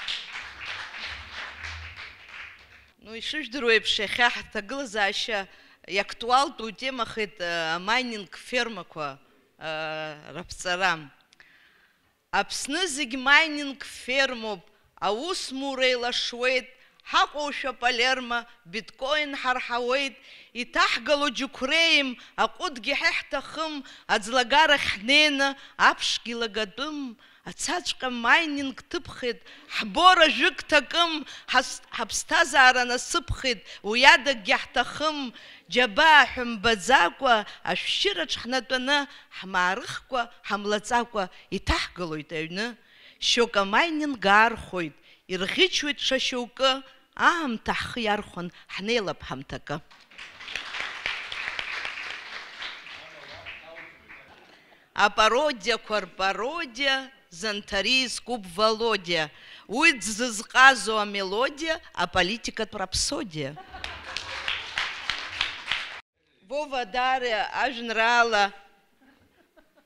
Ну, ишыжәдыруа еиԥш, иахьа ҳҭагылазаашьа иактуалтәу темахеит, э, амайнинг фермақәа, э, раԥҵара. Аԥсны зегь майнинг фермоуп, аусмура еилашуеит, ҳаҟоушәа Палермо биткоин ҳарҳауеит, иҭаҳгало џьықәреим, аҟәыдгьы ҳәа ҳҭахым, аӡлагарахь ҳнеины аԥшгьы лагатәым, ацаҵәҟьа майнинг ҭыԥхеит, ҳбора жәык ҭакым, ҳас-, ҳаԥсҭазаара насыԥхеит, уи адагьы ҳҭахым, џьабаа ҳәа мбаӡакәа, ашәшьыраҿ ҳнатәаны, ҳмаарыхкәа, ҳамлаҵакәа иҭаҳгалоит аҩны. Шьоук амайнинг аархәоит, ирӷьычуеит ҽа шьоукы, аамҭа ҳхы иархәан, ҳнеилап ҳамҭакы. Апародиақәа рпародиа, Занҭариа изкуп Володиа. Уи дзызҟазо амелодиа, аполитикатә рапсодиа. Вова даара ажәеинраала,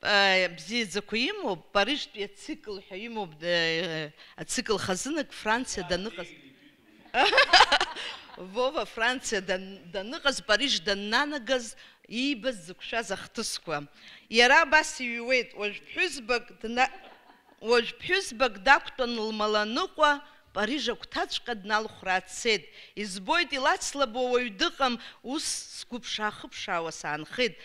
э, бзиаӡақәа имоуп, Парижтәи ацикл ҳәа имоуп, э, ацикл хазынак Франциа даныҟаз. Вова Франциа дан-, даныҟаз, Париж даннанагаз, иибаз зықәшәаз ахҭысқәа. Иара абас иҩуеит, уажә ԥҳәызбак дна-, уажә ԥҳәызбак дақәтәан лмаланыҟәа, Париж агәҭаҵәҟьа дналхәра дцеит. Избоит, илацлабуа уаҩ дыҟам, ус сгәыԥшаа-хыԥшаауа саанхеит.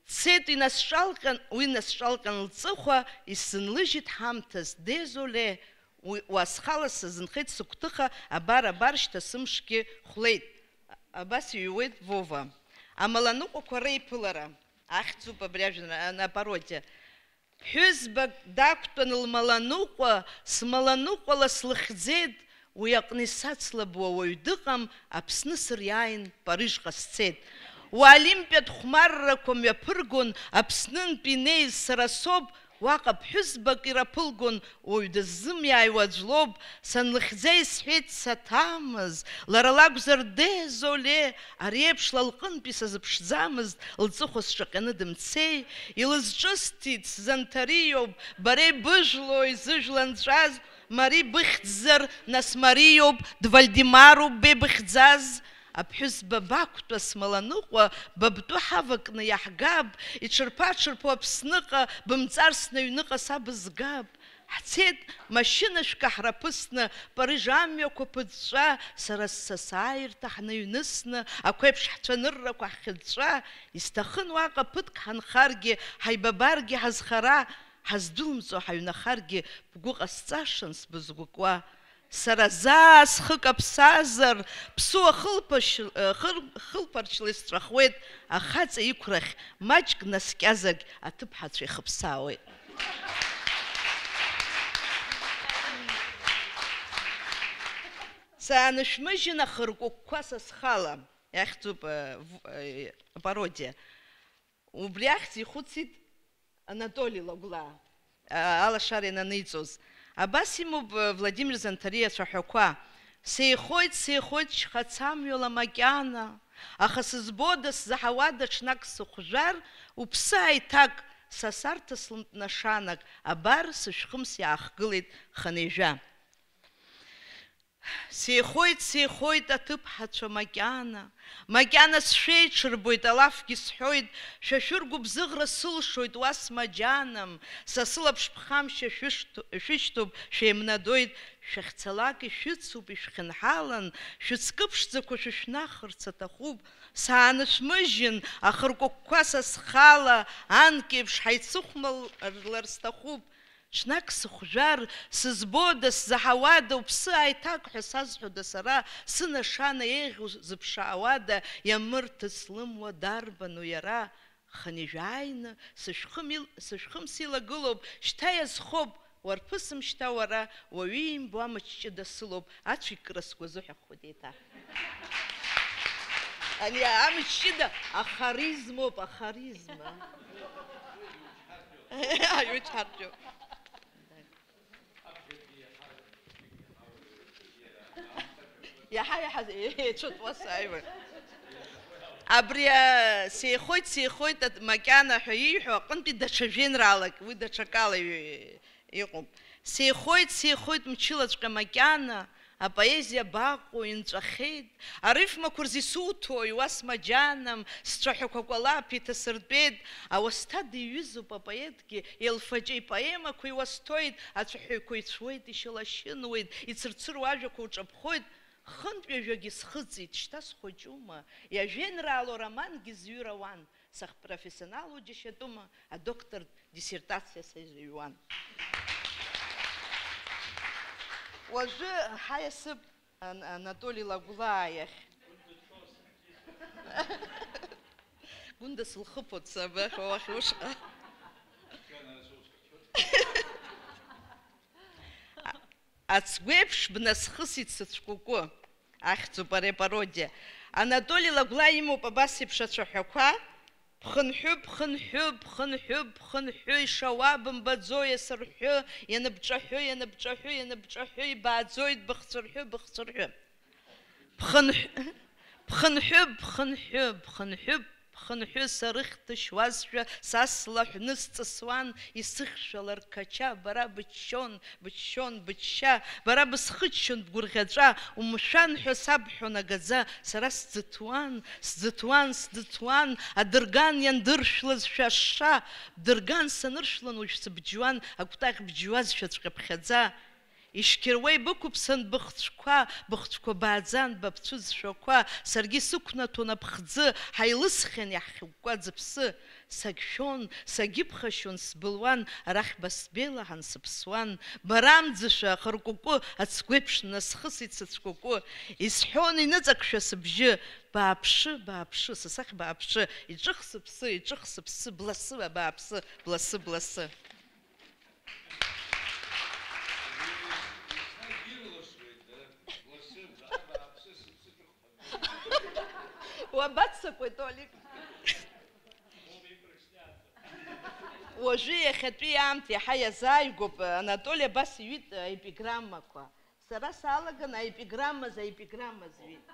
Дцеит, инасҿалҟьан, уи насҿалҟьан лҵыхәа, исзынлыжьит ҳамҭас, дезоле, уи, уа схала сазынхеит сыгәҭыха, абар, абар, шьҭа сымшгьы хәлеит. Абас иҩуеит Вова. Амаланыҟәақәа реиԥылара. Ахьӡуп абри ажәеинра-, ана-, апародиа. Ԥҳәызбак дақәтәан лмаланыҟәа, смаланыҟәала слыхьӡеит, уи аҟны исацлабуа уаҩ дыҟам, Аԥсны сыриааин, Парижҟа сцеит. Уа олимпиатә хәмаррақәа мҩаԥыргон, Аԥснынтә инеиз сара соуп, уаҟа ԥҳәызбак ираԥылгон, уаҩ дыззымиааиуа аӡә лоуп, санлыхьӡа исҳәеит саҭамыз, лара лакәзар, дезоле, ари еиԥш ла лҟынтәи сазыԥшӡамызт, лҵыхәа сҿаҟьаны дымцеи, илызҿысҭит сзанҭариоуп, бара ибыжәлои зыжәла нҵәаз, Мари быхьӡзар, нас Мариоуп, дВальдемаруп беибыхьӡаз, аԥҳәызба бақәтәа смаланыҟәа, ба бтәы ҳавакны иаҳгап, иҽырԥа-ҽырԥо Аԥсныҟа, бымҵар снаҩныҟа са бызгап. Ҳцеит машьынашәк аҳраԥысны, Париж амҩақәа ԥыҵәҵәа, сара ссасааирҭа ҳныҩнысны, ақәеиԥш ҳцәаныррақәа ҳхьыҵәҵәа, исҭахын уаҟа ԥыҭк ҳанхаргьы, ҳаибабаргьы ҳазхара, ҳаздәылымҵуа ҳаҩнахаргьы, бгәы ҟасҵашан сбызгәыкуа. Сара заа схы каԥсазар, ԥсуа хылԥашь-, э, хыр-, хылԥарчла исҵәахуеит, ахаҵа иқәрахь маҷк наскьазаргь аҭыԥҳацәа ихыԥсаауеит. Саанышәмыжьын ахыркәыкәқәа са схала, иахьӡуп, э, в-, э, апародиа. Убри ахьӡ ихәыцит Анатоли Лагәлаа, а, алашара иананиҵоз. Абас имоуп, э, Владимир Занҭариа ацәаҳәақәа. Сеихоит, сеихоит шьхацамҩала макьана, аха сызбода, сзаҳауада, ҽнак сыхәжәар, уԥсы ааиҭак, са сарҭаслымтә нашанак, абар, сышәхымс иаахгылеит хынҩажәа. Сеихоит, сеихоит аҭыԥҳацәа макьана, макьана сшәеиҽырбоит, алафгьы сҳәоит, шәа шәыргәыбзыӷра сылшоит, уа смаџьанам, са сылаԥш ԥхамшьа шәышт-, шәышьҭоуп, шәеимнадоит, шәахьцалак ишәыцуп, ишәхьынҳалан, шәыҵкы ԥшӡақәа шәышәнахырц аҭахуп, саанышәмыжьын, ахыркәыкәқәа са схала, анкьеиԥш ҳаицыхәмарлар сҭахуп. Ҽнак сыхәжәар, сызбода, сзаҳауада, уԥсы ааиҭак ҳәа сазҳәода сара, сынашана еиӷьу зыԥшаауада, иамырҭыц лымуа дарбану иара? Хынҩажәа ааины, сышәхым ил-, сышәхымс илагылоуп, шьҭа иазхоуп, уарԥысым шьҭа уара, уаҩы имбо амаҷ ҷыда сылоуп, ацәикра сгәы азыҳәахуеит еиҭа. Ани амчыда ахаризмоуп, ахаризма. Аҩы чҳарчу. Иаҳа-иаҳа еицәытәуа сааиуеит. Абри, а, сеихоит, сеихоит, ат-, макьана ҳәа ииҳәо аҟынтәи даҽа жәеинраалак, уи даҽакала иҩ-, иҟоуп. Сеихоит, сеихоит мчылаҵәҟьа макьана, апоезиа абаҟоу инҵәахьеит, арифмақәа рзы исуҭо, иуасмаџьанам, сцәаҳәақәа кәалаԥ иҭасыртәеит, ауасҭа диҩызоуп апоетгьы, Елфаҷа ипоемақәа иуасҭоит, ацәаҳәаҩқәа ицәуеит, ишьалашьынуеит, ицырцыруа ажәақәа уҿаԥхоит, хынтә ҩажәагьы схыҵит, шьҭа схәыҷума, иажәеинраало романгьы зҩыр ауан, сахьпрофессионалу џьашьатәума, адоктортә диссертациа сазыҩуан. Уажәы ҳаиасып Ан-, Анатоли Лагәлаа иахь. Гәында сылхыԥоит сабаҟа уахь ушҟа. Ацгәеиԥш бнасхысит сыцәкәыкәы. Ахьӡуп ари апародиа. Анатоли Лагәлаа имоуп абас еиԥш ацәаҳәақәа. Бхынҳәы, бхынҳәы, бхынҳәы, бхынҳәы, ишауа бымбаӡо, иасырҳәы, ианыбҿаҳәы, ианыбҿаҳәы, ианыбҿаҳәы, ибааӡоит, быхцәырҳәы, быхцәырҳәы. Бхынҳә-, бхынҳәы, бхынҳәы, бхынҳәы, бхынҳәы, сарыхьҭышьуазшәа, са слаҳәны сҵысуан, исыхьшәалар қача, бара быччон, быччон, бычча, бара бысхыччон бгәырӷьаҵәа, умшәан ҳәа сабҳәон агаӡа, сара сӡыҭуан, сӡыҭуан, сӡыҭуан, адырган иандыршәлазшәа ашша, бдырган саныршәлан уажә сыбжьуан, акәтаӷь бжьуазшәаҵәҟьа ԥхьаӡа. Ишьқьыруа ибықәыԥсан быхцәқәа, быхцәқәа бааӡан, баԥцәызшәақәа, саргьы сықәнаҭон аԥхӡы, ҳаилысхьан иаҳхьыкәкәа аӡыԥсы. Сагьшәон, сагьыԥхашьон, сбылуан, арахь басбелаҳан сыԥсуан. Бара амӡышәа ахыркәыкәы ацгәеиԥш насхысит сыцәкәыкәы. Исҳәон иныҵакшәа сыбжьы, бааԥшы, бааԥшы, са сахь бааԥшы, иҿых сыԥсы, иҿых сыԥсы, бласы, абааԥсы, бласы, бласы. Уабаццакуеи, Толик? Уажәы иахьатәи аамҭа иаҳа иазааигәоуп, Анатоли абас иҩит аепиграммақәа. Сара саалаган аепиграммаз аепиграмма зҩит.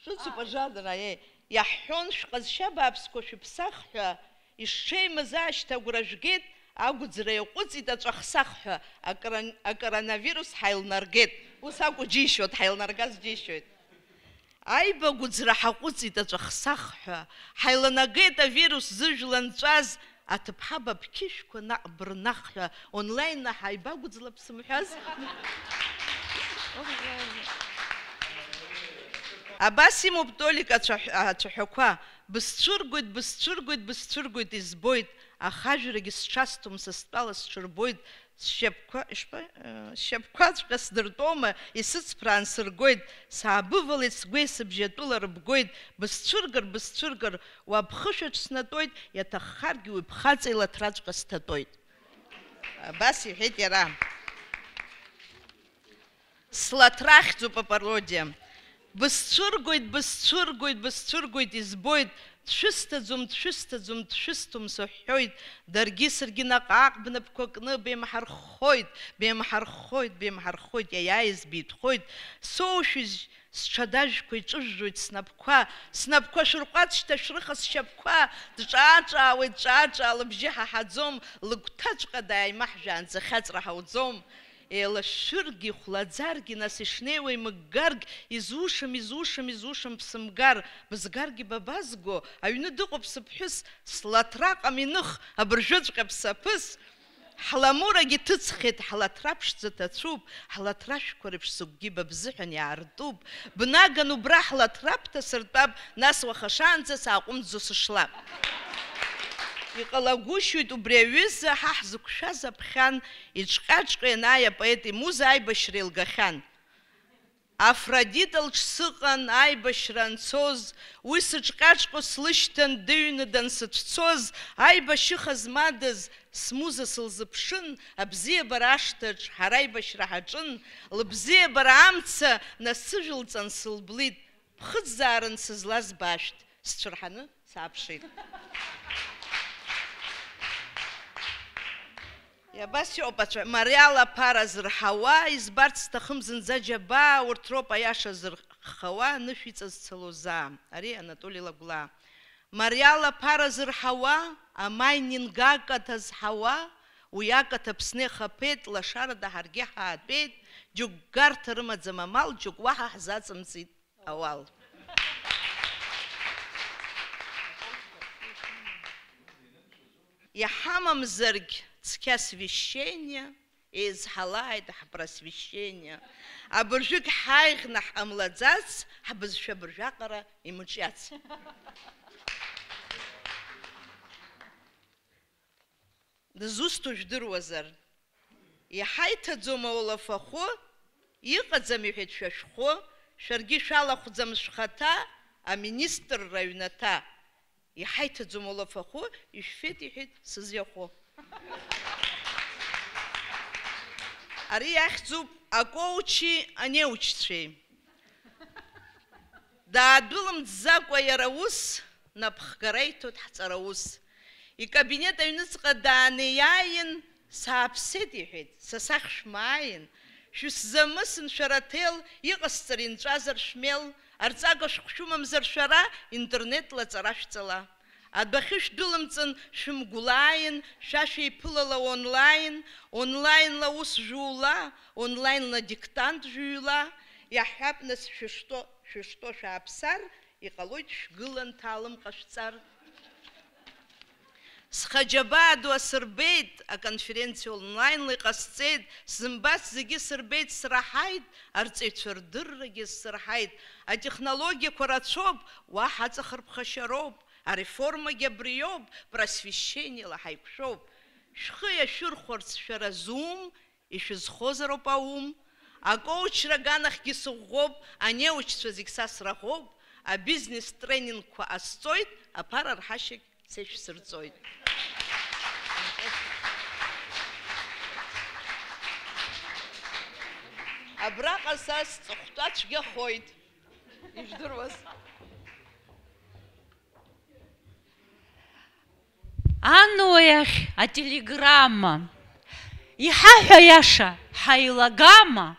Шәыцуп ажанр, аиеи. Иаҳҳәон, шәҟазшьа бааԥсқәа шәыԥсах ҳәа, ишҽеимаз аашьҭа агәра жәгеит, агәӡра иаҟәыҵит аҵәахсах ҳәа, акрон-, акоронавирус ҳаилнаргеит. Ус акәу џьишьоит, ҳаилнаргаз џьишьоит. Аибагәӡра ҳаҟәыҵит аҵәахсах ҳәа, ҳаиланагеит авирус зыжәла нҵәаз, аҭыԥҳа баԥқьышәқәа наҟ бырнах ҳәа, онлайн-ла ҳаибагәӡлап сымҳәаз. Абас имоуп Толик ацәаҳә-, ацәаҳәақәа, бысцәыргоит, бысцәыргоит, бысцәыргоит, избоит, аха ажәрагьы сҽасҭом, са стәала сҽырбоит, сшьапқәа, ишԥа-, э, сшьапқәаҵәҟьа сдыртәома, исыцԥраан сыргоит, саабывалеит, сгәеи сыбжьи атәыла рыбгоит, бысцәыргар, бысцәыргар, уа бхышәаҿ снатәоит, иаҭаххаргьы уи бхаҵа илаҭраҵәҟьа сҭатәоит. Абас иҳәеит иара. Слаҭрахьӡуп апародиа. Бысцәыргоит, бысцәыргоит, бысцәыргоит, избоит, дшәысҭаӡом, дшәысҭаӡом, дшәысҭом сыҳәҳәоит, даргьы саргьы наҟ-ааҟ бнапқәа кны беимҳарххоит, беимҳарххоит, беимҳарххоит, иаиааиз битәхоит, соушәыжь, сҽадажәқәа иҿыжәжоит снапқәа, снапқәа шәырҟәаҵ шьҭа шәрыха сшьапқәа, дҿаа-ҿаауеит, ҿаа-ҿаа лыбжьы ҳаҳаӡом, лыгәҭаҵәҟьа дааимаҳжәаанӡа хьаҵра ҳауӡом. Еилашәыргьы, ихәлаӡаргьы, нас ишнеиуа имыггаргь, изушам, изушам, изушам бсымгар, бызгаргьы ба базго, аҩны дыҟоуп сыԥҳәыс, слаҭраҟам иных, абыржәыҵәҟьа бсаԥыс. Ҳламурагьы ҭыҵхьеит, ҳлаҭра ԥшӡа ҭацәуп, ҳлаҭра шәқәа реиԥш сыгәгьы ба бзыҳәан иаартуп. Бнаган убра ҳлаҭра бҭасыртәап, нас уаха шаанӡа сааҟәымҵӡо сышлап. Иҟалагәышьоит убри аҩыза ҳа ҳзықәшәаз аԥхьан, иҿҟьаҿҟьо ианааи апоет имуза аибашьра еилгахьан. Афродита лҿы сыҟан аибашьра анцоз, уи сыҿҟьаҿҟьо слышьҭан дыҩны дансыцәцоз, аибашьыха змадаз смуза сылзыԥшын, абзиабара ашҭаҿ ҳара аибашьра ҳаҿын, лыбзиабара амца насыжәылҵан сылблит. ԥхыӡзааран сызлаз башәҭ, сцәырҳаны сааԥшит. Иабас иҟоуп ацәа-, Мариал аԥара зырҳауа, избарц сҭахым зынӡа џьабаа, урҭ роуп аиаша зырхауа, анышә иҵазцалоз заа. Ари Анатоли Лагәлаа. Мариал аԥара зырҳауа, амайнинг акаҭа зҳауа, уи акаҭа Аԥсны ихаԥеит, лашарада ҳаргьы ҳаатәеит, џьоук гарҭа рымаӡам амал, џьоук уаҳа ҳзаҵымҵит ауал. Иҳамамзаргь цқьа освещение, еизҳалааит ҳпросвещение. Абыржәыгь ҳааиӷьны ҳҟамлаӡац, ҳбызшәа абыржәаҟара имыҿиац. Дызусҭоу жәдыруазар? Иҳаиҭаӡом аулафахәы, иҟаӡам, иҳәеит, шәа шәхәы, шәаргьы шәалахәӡам шәхаҭа, аминистрра аҩнаҭа. Иҳаиҭаӡом аулафахәы, ишәфеит, иҳәеит, сызиахәы. Ари иахьӡуп акоучи анеучцәеи. Даадәылымҵӡакәа иара ус, напхгара иҭоит ҳҵараус. Икабинет аҩныҵҟа дааны иааин, сааԥсеит, иҳәеит, са сахь шәмааин, шәысзамысын шәара аҭел, иҟасҵар инҵәазар шәмел, арҵага шәҟә шәымамзар шәара, интернетла аҵара шәҵала. Адәахьы шәдәылымҵын, шәымгәлааин, шәа шәеиԥылала онлайн, онлайнла аус жәула, онлайнла диктант жәыҩла, иаҳҳәап, нас, шәышто, шәышто шәааԥсар, иҟалоит шәгылан ҭаалым ҟашәҵар. Схаџьабаа ду асырбеит, аконференциа онлайнла иҟасҵеит, сзымбац зегьы сырбеит, сраҳаит, арҵаҩцәа рдыррагьы сзырҳаит, атехнологиақәа рацәоуп, уаҳа аҵахарԥхашьароуп, ареформагьы абриоуп, просвещениела ҳаиқәшәоуп. Шәхы иашәырхәарц шәара зум, ишәызхозароуп аум. Акоучра аганахьгьы сыӷәӷәоуп, анеучцәа зегь са сраӷоуп, абизнес тренингқәа ҟасҵоит, аԥара рҳашьагь са ишәсырҵоит. Абраҟа са сҵыхәтәа цәгьахоит. Ижәдыруаз. Ануа иахь ателеграмма. Иҳаҳәа иаша, ҳаилагама,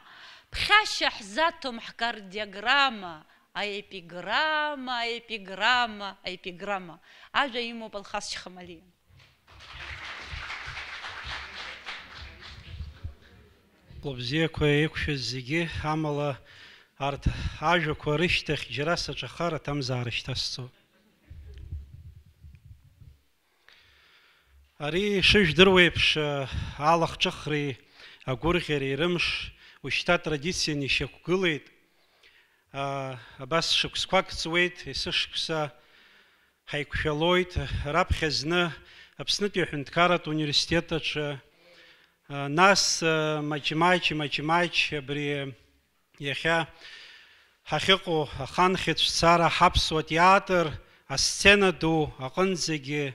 ԥхьашьа ҳзаҭом ҳкардиограмма, аепиграмма, аепиграмма, аепиграмма. Ажәа имоуп Алхас Чхамалиа. Лыбзиақәа еиқәшәаз зегьы, амала арҭ ажәақәа рышьҭахь џьара саҿахар аҭамзаара шьҭасҵоит. Ари шыжәдыруеиԥш, алахҿыхреи агәырӷьареи рымш ушьҭа традицианы ишьақәгылеит. Абас шықәсқәак ҵуеит, есышықәса ҳаиқәшәалоит. Раԥхьа зны Аԥснытәи аҳәынҭқарратә университет аҿы, нас маҷ-маҷ, маҷ-маҷ абри иахьа ҳахьыҟоу аханхьыҵәцара ҳаԥсуа театр асцена ду аҟынӡагьы,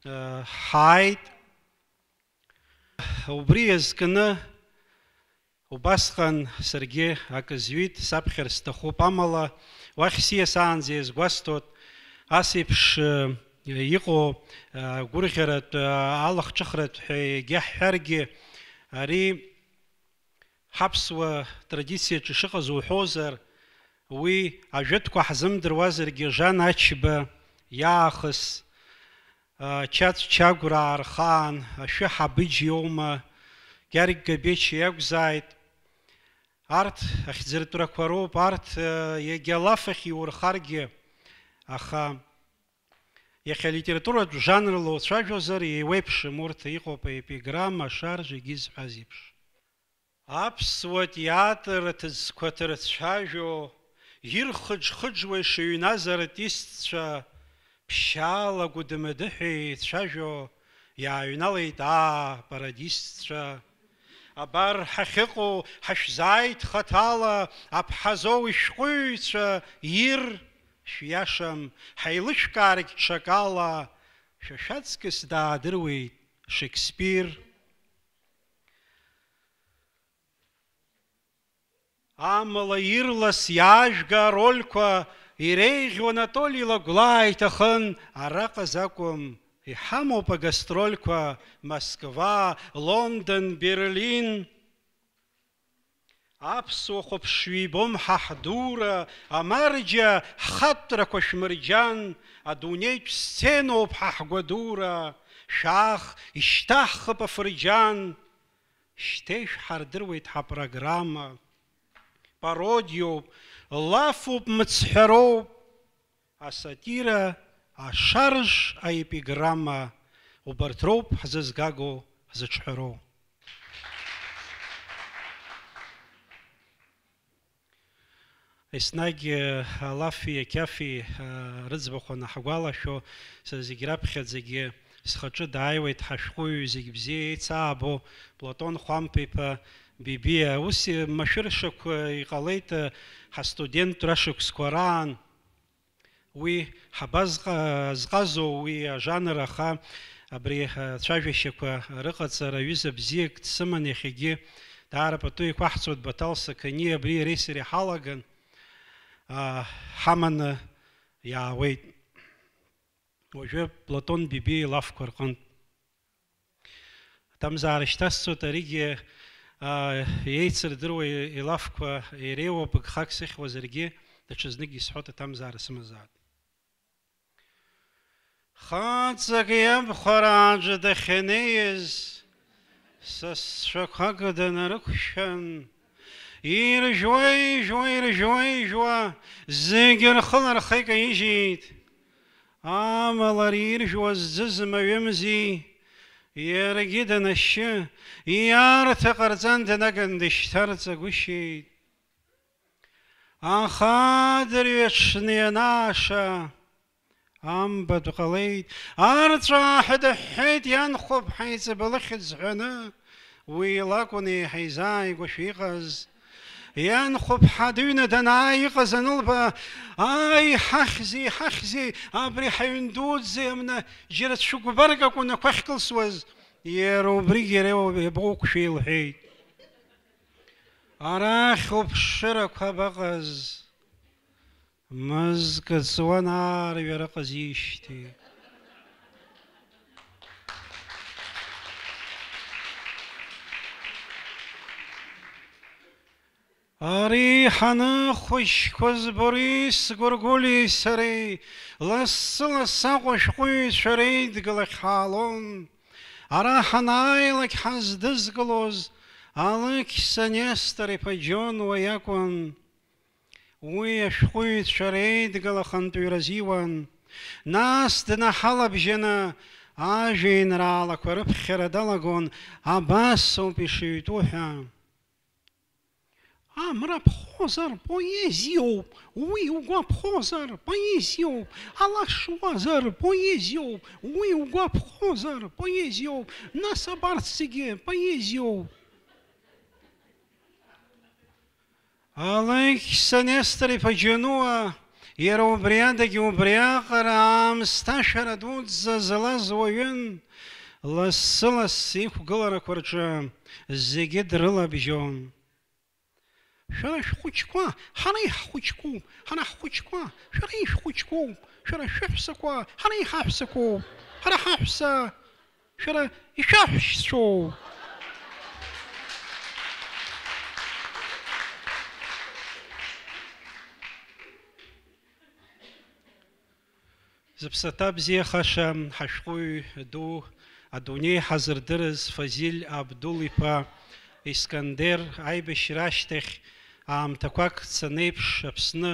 э, ҳааит. Убри иазкны убасҟан саргьы акы зҩит, саԥхьар сҭахуп, амала уахь сиасаанӡа иазгәасҭоит, ас еиԥш, э, иҟоу, э, гәырӷьаратә, э, алахҿыхратә ҳәа егьа ҳҳәаргьы, ари ҳаԥсуа традициаҿы ишыҟаз уҳәозар, уи ажәытәқәа ҳзымдыруазаргьы, Жан Ачба иаахыс, а, Чаҵә Чагәраа рхаан, Ашәы Ҳабыџь иоума, Гьаргь Габеч иакәзааит. Арҭ ахьӡыртәрақәа роуп, арҭ, а, иагьа лаф ахь иурхаргьы, аха иахьа алитературатә жанрла уцәажәозар, еиуеиԥшым урҭ, иҟоуп аепиграмма, ашаржа, егьи зҳәаз еиԥш. Аԥсуа театр аҭыӡқәа ҭырцәажәо, ирхыџ-хыџуа ишыҩназ артистцәа, ԥшьаала гәыдмыдыҳәа еицәажәо, иааҩналеит, аа, пародистцәа. Абар ҳахьыҟоу, ҳашәзааит хаҭала, Аԥҳазоу ишәҟәыҩҩцәа, ир, шәиашам, ҳаилышәкааргь ҽакала, шәа шәаҵкыс даадыруеит Шекспир. Амала ирлас иаажәга арольқәа иреиӷьу Анатоли Лагәлаа иҭахын, араҟа закәым, иҳамоуп агастрольқәа Москва, Лондон, Берлин. Аԥсуа хәаԥшҩы ибом ҳа ҳдура, амарџьа, ҳхатәрақәа шәмырџьан, адунеитә сценоуп ҳа ҳгәадура, шәаах, ишьҭаҳхып афырџьан. Шьҭа ишәҳардыруеит ҳапрограмма. Пародиоуп, лафуп, мыцҳәароуп. Асатира, ашарж, аепиграмма, убарҭ роуп ҳзызгаго, ҳзыҿҳәароу. Еснагь, э, алафи ақьафи, э, рыӡбахә анаҳгәалашәо, сара зегь раԥхьаӡагьы схаҿы дааиуеит ҳашәҟәыҩҩы зегь бзиа еицаабо Платон Хәамԥ-иԥа Бибиа. Ус машәыршақәа иҟалеит, э, ҳастудентра шықәсқәа раан. Уи ҳабазҟа-, зҟазоу уи ажанр, аха абри ацәажәашьақәа рыҟаҵара ҩыза бзиак дсыман иахьагьы, даара пату еиқәаҳҵоит Баҭал Сақаниа, абри иареи сареи ҳалаган, аа, ҳаманы иаауеит. Уажәы Платон Бибиа илафқәа рҟынтә. Аҭамзаара шьҭасҵоит, аригьы, аа, еицырдыруа илафқәа иреиуоуп, гхак сыхьуазаргьы, даҽазнык исҳәоит, аҭамзаара сымазаап. Хаҵак иабхәарааӡәы дахьанеиз, сасцәақәак данарықәшәан, иржәуа-ижәуа, иржәуа-ижәуа, зегьы рхы-рхы икаижьит. Амала ари иржәуа зӡыз маҩымзи, иаргьы данашьы, ииарҭа ҟарҵан данаган дышьҭарҵагәышьеит. Аха адырҩаҽны ианааша, амбатә ҟалеит, арҵәааҳәа дыҳәҳәеит ианхәыԥҳа иҵабалыхьӡ ҳәаны, уи лакәын еиҳа изааигәашәа иҟаз. Ианхәыԥҳа дыҩны данааи иҟаз анылба, ааи, ҳахьзи, ҳахьзи, абри ҳаҩн дуӡӡа иамна џьара цәыкәбарк акәын ақәа ахькылсуаз, иара убригь иара иабоуқәшәеи лҳәеит. Арахь уԥшырақәа абаҟаз? Мызкы ҵуан аарҩара ҟазижьҭеи. Ари ҳаныхәыҷқәаз Борис Гәыргәлиеи сареи, лассы-лассы Аҟәа ашәҟәыҩҩцәа реидгылахь ҳаалон. Ара ҳанааилак ҳаздызкылоз Алықьса Нестор-иԥа Џьонуа иакәын. Уи ашәҟәыҩҩцәа реидгыла хантәаҩра азиуан. Нас днаҳалабжьаны ажәеинраалақәа рыԥхьара далагон, абас ауп ишыҩтәу ҳәа. Амра ԥхозар, поезиоуп, уи угәаԥхозар, поезиоуп, алашуазар, поезиоуп, уи угәаԥхозар, поезиоуп, нас абарҭ зегьы поезиоуп. Алықьса Нестор-иԥа Џьонуа, иара убри адагьы убриаҟара аамсҭашәара дуӡӡа злаз уаҩын, лассы-лассы иқәгыларақәа рҿы зегьы дрылабжьон. Шәара шәхәыҷқәа, ҳара иаҳхәыҷқәоуп, ҳара ҳхәыҷқәа, шәара ишәхәыҷқәоуп, шәара шәыҳәсақәа, ҳара иҳаҳәсақәоуп, ҳара ҳаҳәса, шәара ишәаҳәшьцәоуп. Зыԥсаҭа бзиахаша ҳашәҟәыҩҩы ду, адунеи ҳазырдырыз Фазиль Абдул-иԥа Искандер аибашьра ашьҭахь аамҭақәак цаны еиԥш Аԥсны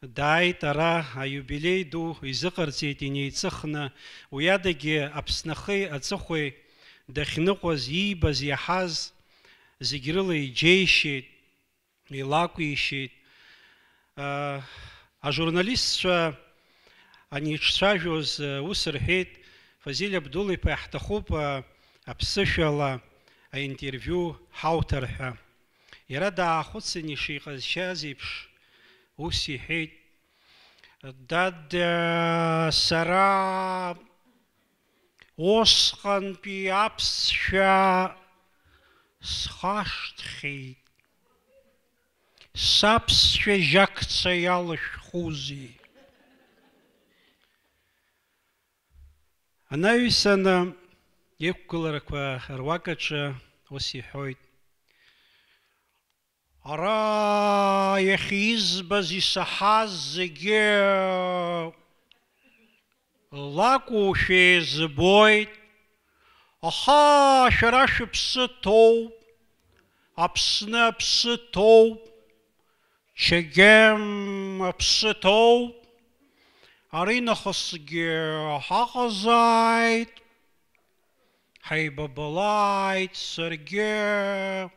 дааит, ара аиубилеи ду изыҟарҵеит инеиҵыхны, уи адагьы Аԥсны ахи аҵыхәеи дахьныҟәаз, иибаз, иаҳаз зегь рыла иџьеишьеит. Илакәишеит. Ажурналистцәа анеиҿцәажәоз, ус рҳәеит, Фазиль Абдул-иԥа, иаҳҭахуп аԥсышәала аинтервиу ҳауҭар ҳәа. Иара даахәыцын, ишиҟазшьаз еиԥш, ус иҳәеит, Дада, сара усҟантәи аԥсшәа схашҭхьеит. Саԥсшәа жьакца иалышәхузеи? Анаҩсаны иқәгыларақәа руак аҿы ус иҳәоит: Ара иахьизбаз исаҳаз зегьы лакәушәа избоит, аха шәара шәыԥсы ҭоуп, Аԥсны аԥсы ҭоуп, Чегем аԥсы ҭоуп, аринахысгьы ҳаҟазааит, ҳаибабалааит, саргьы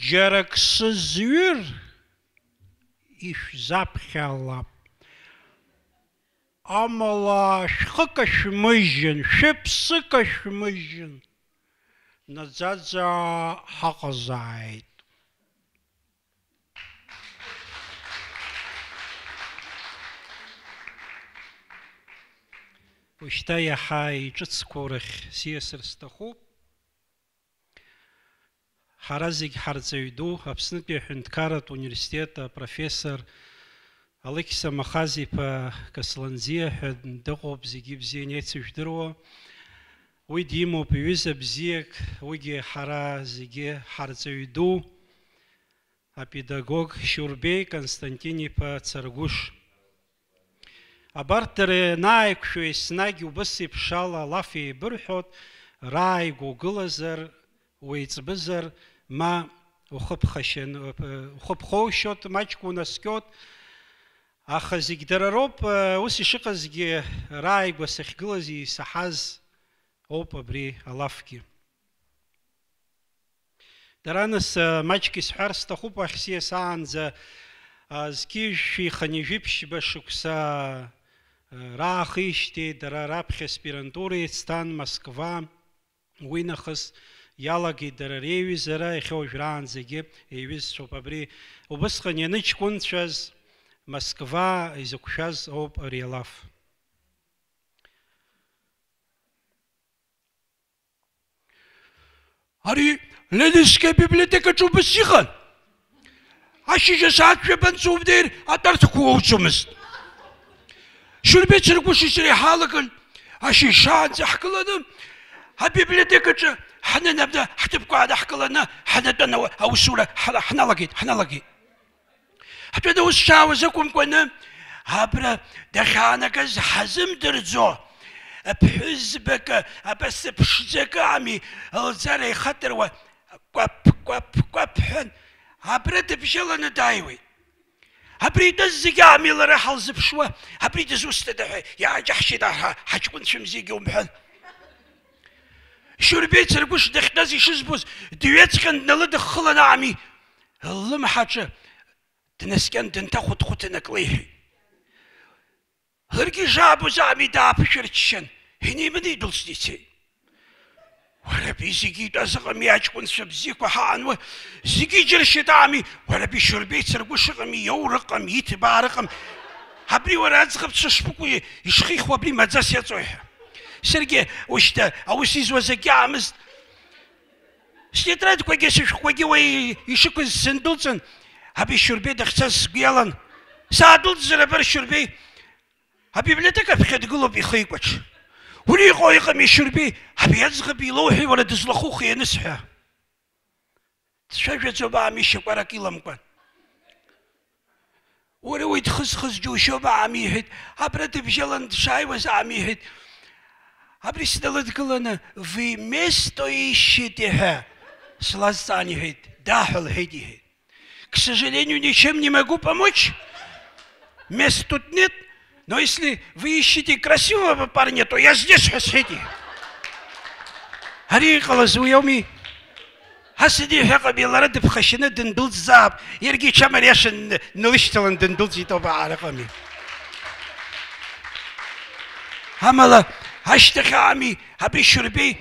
џьарак сызҩыр ишәзаԥхьалап. Амала шәхы кашәмыжьын, шәыԥсы кашәмыжьын, наӡаӡа ҳаҟазааит. Ушьҭа иаҳа иҿыцқәоу рахь сиасыр сҭахуп. Ҳара зегь ҳарҵаҩ ду, Аԥснытәи аҳәынҭқарратә университет апрофессор Алықьса Махаз-иԥа Касланӡиа ҳәа дыҟоуп, зегьы ибзианы еицыжәдыруа. Уи димоуп ҩыза бзиак, уигьы ҳара зегьы ҳарҵаҩ ду, апедагог Шьурбеи Константин-иԥа Царгәыш. Абарҭ дара ианааиқәшәо, еснагь убыс еиԥш ала алаф еибырҳәоит, рааигәа угылазар, уеиҵбызар, ма ухыԥхашьан-, ухыԥхоушьоит, маҷк унаскьоит, аха зегь дара роуп, ус ишыҟазгьы, рааигәа сахьгылаз исаҳаз ауп абри алафгьы. Дара нас, маҷк исҳәар сҭахуп, уахь сиасаанӡа, зқьи жәшәи хынҩажәи ԥшьба шықәса раахижьҭеи дара раԥхьа аспирантура еицҭан Москва, уи нахыс иалагеит дара реиҩызара, иахьа уажәраанӡагьы еиҩызцәоуп. Абри убысҟан ианыҷкәынцәаз Москва изықәшәаз ауп ари алаф. Ари Ленински абиблиотекаҿы убыс иҟан. Ашьыжь асааҭ жәаба анҵәуа унеир, атәарҭақәа уоуӡомызт. Шьурбеи Царгәыши сареи ҳалаган, ашьыжь шаанӡа ҳгыланы, абиблиотекаҿы ҳнанамда, ҳҭыԥқәа аадаҳкыланы, ҳнатәан ау-, аусура ҳала-, ҳналагеит, ҳналагеит. Ҳтәаны ус шаауаз акәымкәаны, абра дахьаанагаз ҳазымдырӡо, ԥҳәызбак, абас ԥшӡак ами, лӡара ихатыруа, кәаԥ, кәаԥ, кәаԥ ҳәан, абра дыбжьаланы дааиуеит. Абри итәаз зегьы ами лара ҳалзыԥшуа, абри дызусҭада ҳәа иааџьаҳшьеит ҳа, ҳаҷкәынцәа мзиагьы умҳәан. Шьурбеи Царгәыш дахьтәаз ишызбоз, дҩаҵҟьан дналыдыххылан ами, ллымҳаҿы днаскьан, дынҭахәыҭ-хәыҭын ак леиҳәеит. Ларгьы ишаабоз ами дааԥышәырччан, инеиманы идәылҵны ицеит. Уара, абри зегьы итәаз ыҟами, аҷкәынцәа бзиақәа ҳаан, уа, зегьы иџьыршьеит ами, уара, абри Шьурбеи Царгәыш ыҟами, иоур ыҟам, иҭбаар ыҟам. Абри уара аӡӷабцәа шԥыкәу ишхихуа абри маӡас иаҵои ҳәа. Саргьы ушьҭа аус изуаз акгьы аамызт. Стетрадқәагьы сышәҟәқәагьы уа ишықәыз сындәылҵын, абри Шьурбеи дахьцаз сгәы иалан. Саадәылҵзар абар Шьурбеи абиблиотека аԥхьа дгылоуп ихы икәаҽ. Уара иҟоу иҟами Шьурбеи, абри аӡӷаб илоуҳәеи уара дызлахәыхи анысҳәа? Дцәажәаӡом аами шьакәарак иламкәан. Уара уи дхызхыз џьушьома аами иҳәеит, абра дыбжьалан дшааиуаз аами иҳәеит. Абри сналыдгыланы, вы место ищете ҳәа слазҵаан иҳәеит, да ҳәа лҳәеит иҳәеит. К сожалению, ничем не могу помочь. Мест тут нет, но если вы ищете красивого парня, то я здесь ҳәа сҳәеит иҳәеит. Ари иҟалаз уи ауми? Ас иҳәа ҟами, лара дыԥхашьаны дындәылҵзаап, иаргьы иҽамариашан налышьҭалан дындәылҵит ауп, ара ҟами. Амала, ашьҭахь ами, абри Шьурбеи,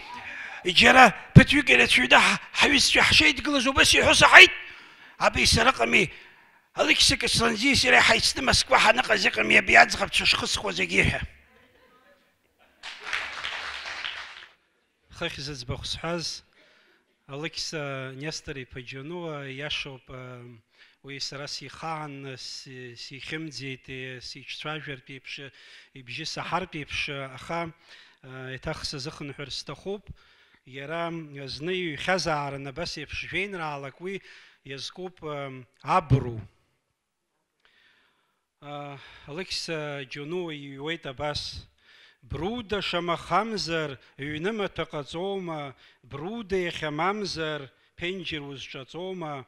џьара ԥыҭҩык ирацәаҩны ҳ-, ҳҩызцәа ҳшеидгылаз убас иҳәо саҳаит, абри сара ҟами, Алықьса Касланӡиеи сареи ҳаицны Москва ҳаныҟаз иҟами, абри аӡӷабцәа шхысхуа зегьы ҳәа. Хыхь зыӡбахә сҳәаз, Алықьса Нестор-иԥа Џьонуа, иашоуп, Уи сара сихаан, си-, сихьымӡеит, е, сиҿцәажәартә еиԥш, ибжьы саҳартә еиԥш, аха, а, еиҭах сазыхынҳәыр сҭахуп. Иара зны иҩхьазаарын абас еиԥш жәеинраалак, уи иазкуп, а, абру. А, Алықьса Џьонуа иҩуеит абас: Бруда шамахамзар, ҩнымаҭәа ҟаҵоума, Бруда иахьа мамзар, ԥенџьыр узҿаҵоума,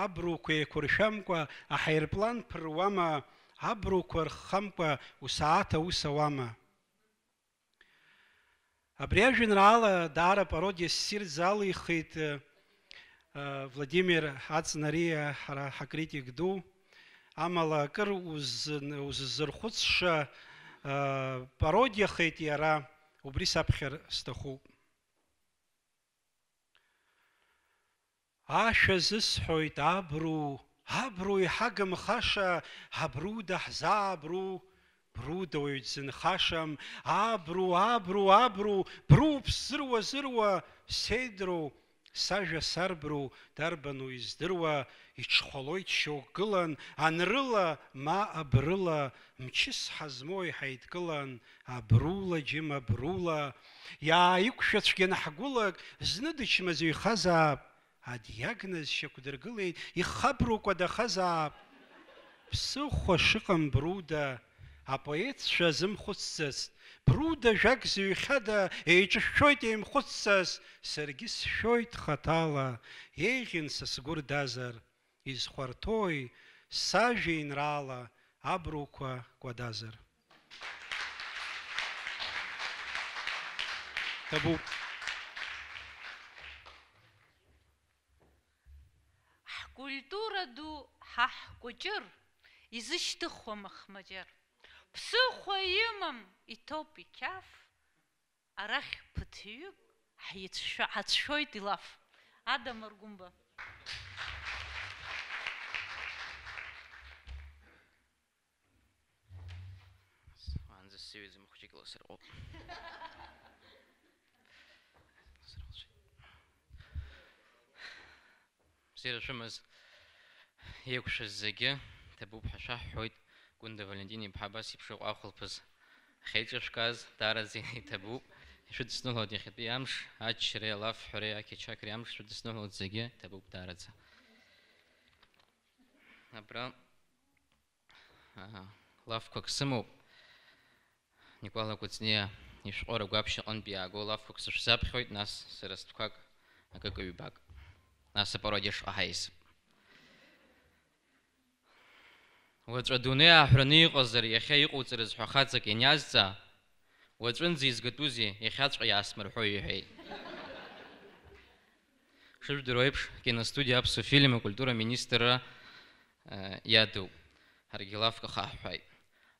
абруқәа еиқәыршәамкәа аҳаирплан ԥыруама, абруқәа рххамкәа усааҭ аус ауама? Абри ажәеинраала даара пародиа ссирӡа алихит, э, Владимир Ацнариа, ҳара ҳакритик ду. Амала акыр узын-, уззырхәыцша, э, пародиахеит иара, убри саԥхьар сҭахуп. Ашәа зысҳәоит, абру, абру иҳагымхаша, абру даҳзаабру, бруда уаҩ дзынхашам, абру, абру, абру, бруп сзыруа-зыруа, сеидру, сажәа сарбру, дарбану издыруа, иҽхәалоит шьоук гылан, анрыла, ма абрыла, мчыс ҳазмоу иҳаидкылан, абрула, џьым, абрула, иааиқәшәацәгьаны ҳгәылак, зны дычмазаҩхазаап, адиагноз шьақәдыргылеит, ихабрукәа дахазаап. Ԥсыхәа шыҟам Бруда, апоетцәа азымхәыцӡацт. Бруда жәак зыҩхьада еиҿышәшәоит еимхәыцӡаз, саргьы сшәоит хаҭала, еиӷьын са сгәы рдазар, изхәарҭои сажәеинраала абруқәа кәадазар. Ҭабуп. Ҳкультура ду ҳа ҳкәаҷыр изышьҭыхуам ахмаҷыр. Ԥсыхәа имам, иҭоуп иқьаф, арахь ԥыҭҩык ҳицәшәо-, ҳацәшәоит илаф. Адамыр Гәымба. Уаанӡа сыҩаӡам, хәыҷык ласырҟоуп. Бзиара шәымаз еиқәшәаз зегьы ҭабуп ҳәа шәаҳҳәоит. Гәында Валентин-иԥҳа абас еиԥш иҟоу ахәылԥаз ахьеиҿышәкааз даараӡа иҭабуп. Ишәыдысныҳәалоит иахьатәи амш, аччареи алафҳәареи ақьачақьреи амш шәыдысныҳәалоит зегьы, ҭабуп даараӡа. Абра Ага, лафқәак сымоуп. Никәала Кәыҵниа ишәҟәы рагәаԥшь аҟынтә иааго лафқәак сышәзаԥхьоит, нас сара стәқәак, акык-ҩбак. Нас апародиа шҟа ҳаисп. Уаҵәы адунеи ааҳәраны иҟазар, иахьа иҟауҵарыз ҳәа хаҵак ианиазҵаа, уаҵәынӡа изгатәузеи, иахьаҵәҟьа иаасмырҳәои, иҳәеит. Шыжәдыруа еиԥш, акиностудиа Аԥсуа фильм акультура аминистрра, э, иадуп. Ҳаргьы лафк ахаҳҳәааит.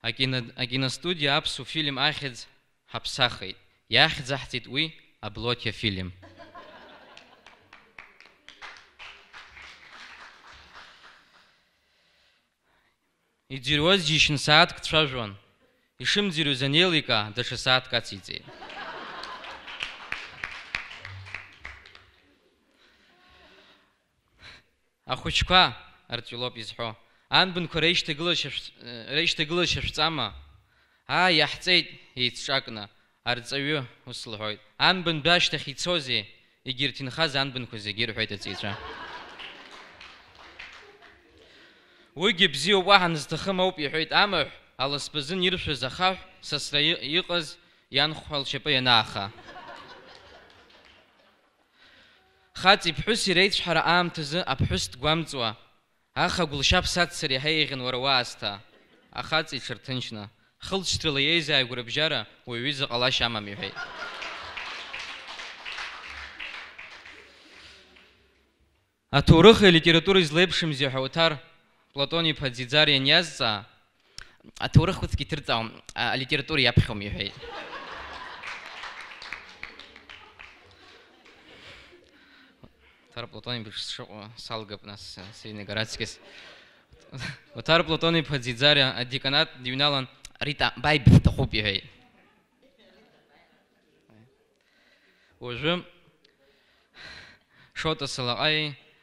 Акино-, акиностудиа Аԥсуа фильм ахьӡ ҳаԥсахит. Иахьӡаҳҵеит уи Аблоқьа фильм. Иӡырҩуаз џьишьан сааҭк дцәажәон. Ишымӡырҩуаз анеиликаа, даҽа сааҭк ациҵеит. Ахәыҷқәа, арҵаҩы лоуп изҳәо, анбанқәа реишьҭагылашьа шәҵ-, реишьҭагылашьа шәҵама? Аа, иаҳҵеит еицҿакны, арҵаҩы ус лҳәоит, анбан башьҭахь ицозеи? Егьырҭ инхаз анбанқәа зегьы, рҳәеит аҵаҩцәа. Уигьы бзиоуп, уаҳа назҭахым ауп, иҳәеит амаҳә, аласба азын иршәыз ахаҳә, сасра и-, иҟаз ианхәа лшьапы ианааха. Хаҵеи ԥҳәыси реицәҳара аамҭазы аԥҳәыс дгәамҵуа, аха гәылшьап саццар иаҳа еиӷьын уара уаасҭа. Ахаҵа иҽырҭынчны, хылҵшьҭрала иеизааигәара бжьара уаҩ ҩыза ҟалашьа амам, иҳәеит. Аҭоурыхи алитературеи злеиԥшымзи ҳәа Оҭар Платон-иԥа Ӡиӡариа ианиазҵаа, аҭоурых усгьы иҭырҵаауам, а, алитература иаԥхьом, иҳәеит. Оҭар Платон-иԥа сшыҟоу салгап, нас, сеинагараҵкьыс. Оҭар Платон-иԥа Ӡиӡариа адеканат дыҩналан, Рита, бааи бысҭахуп, иҳәеит. Уажәы Шоҭа Салаҟаиеи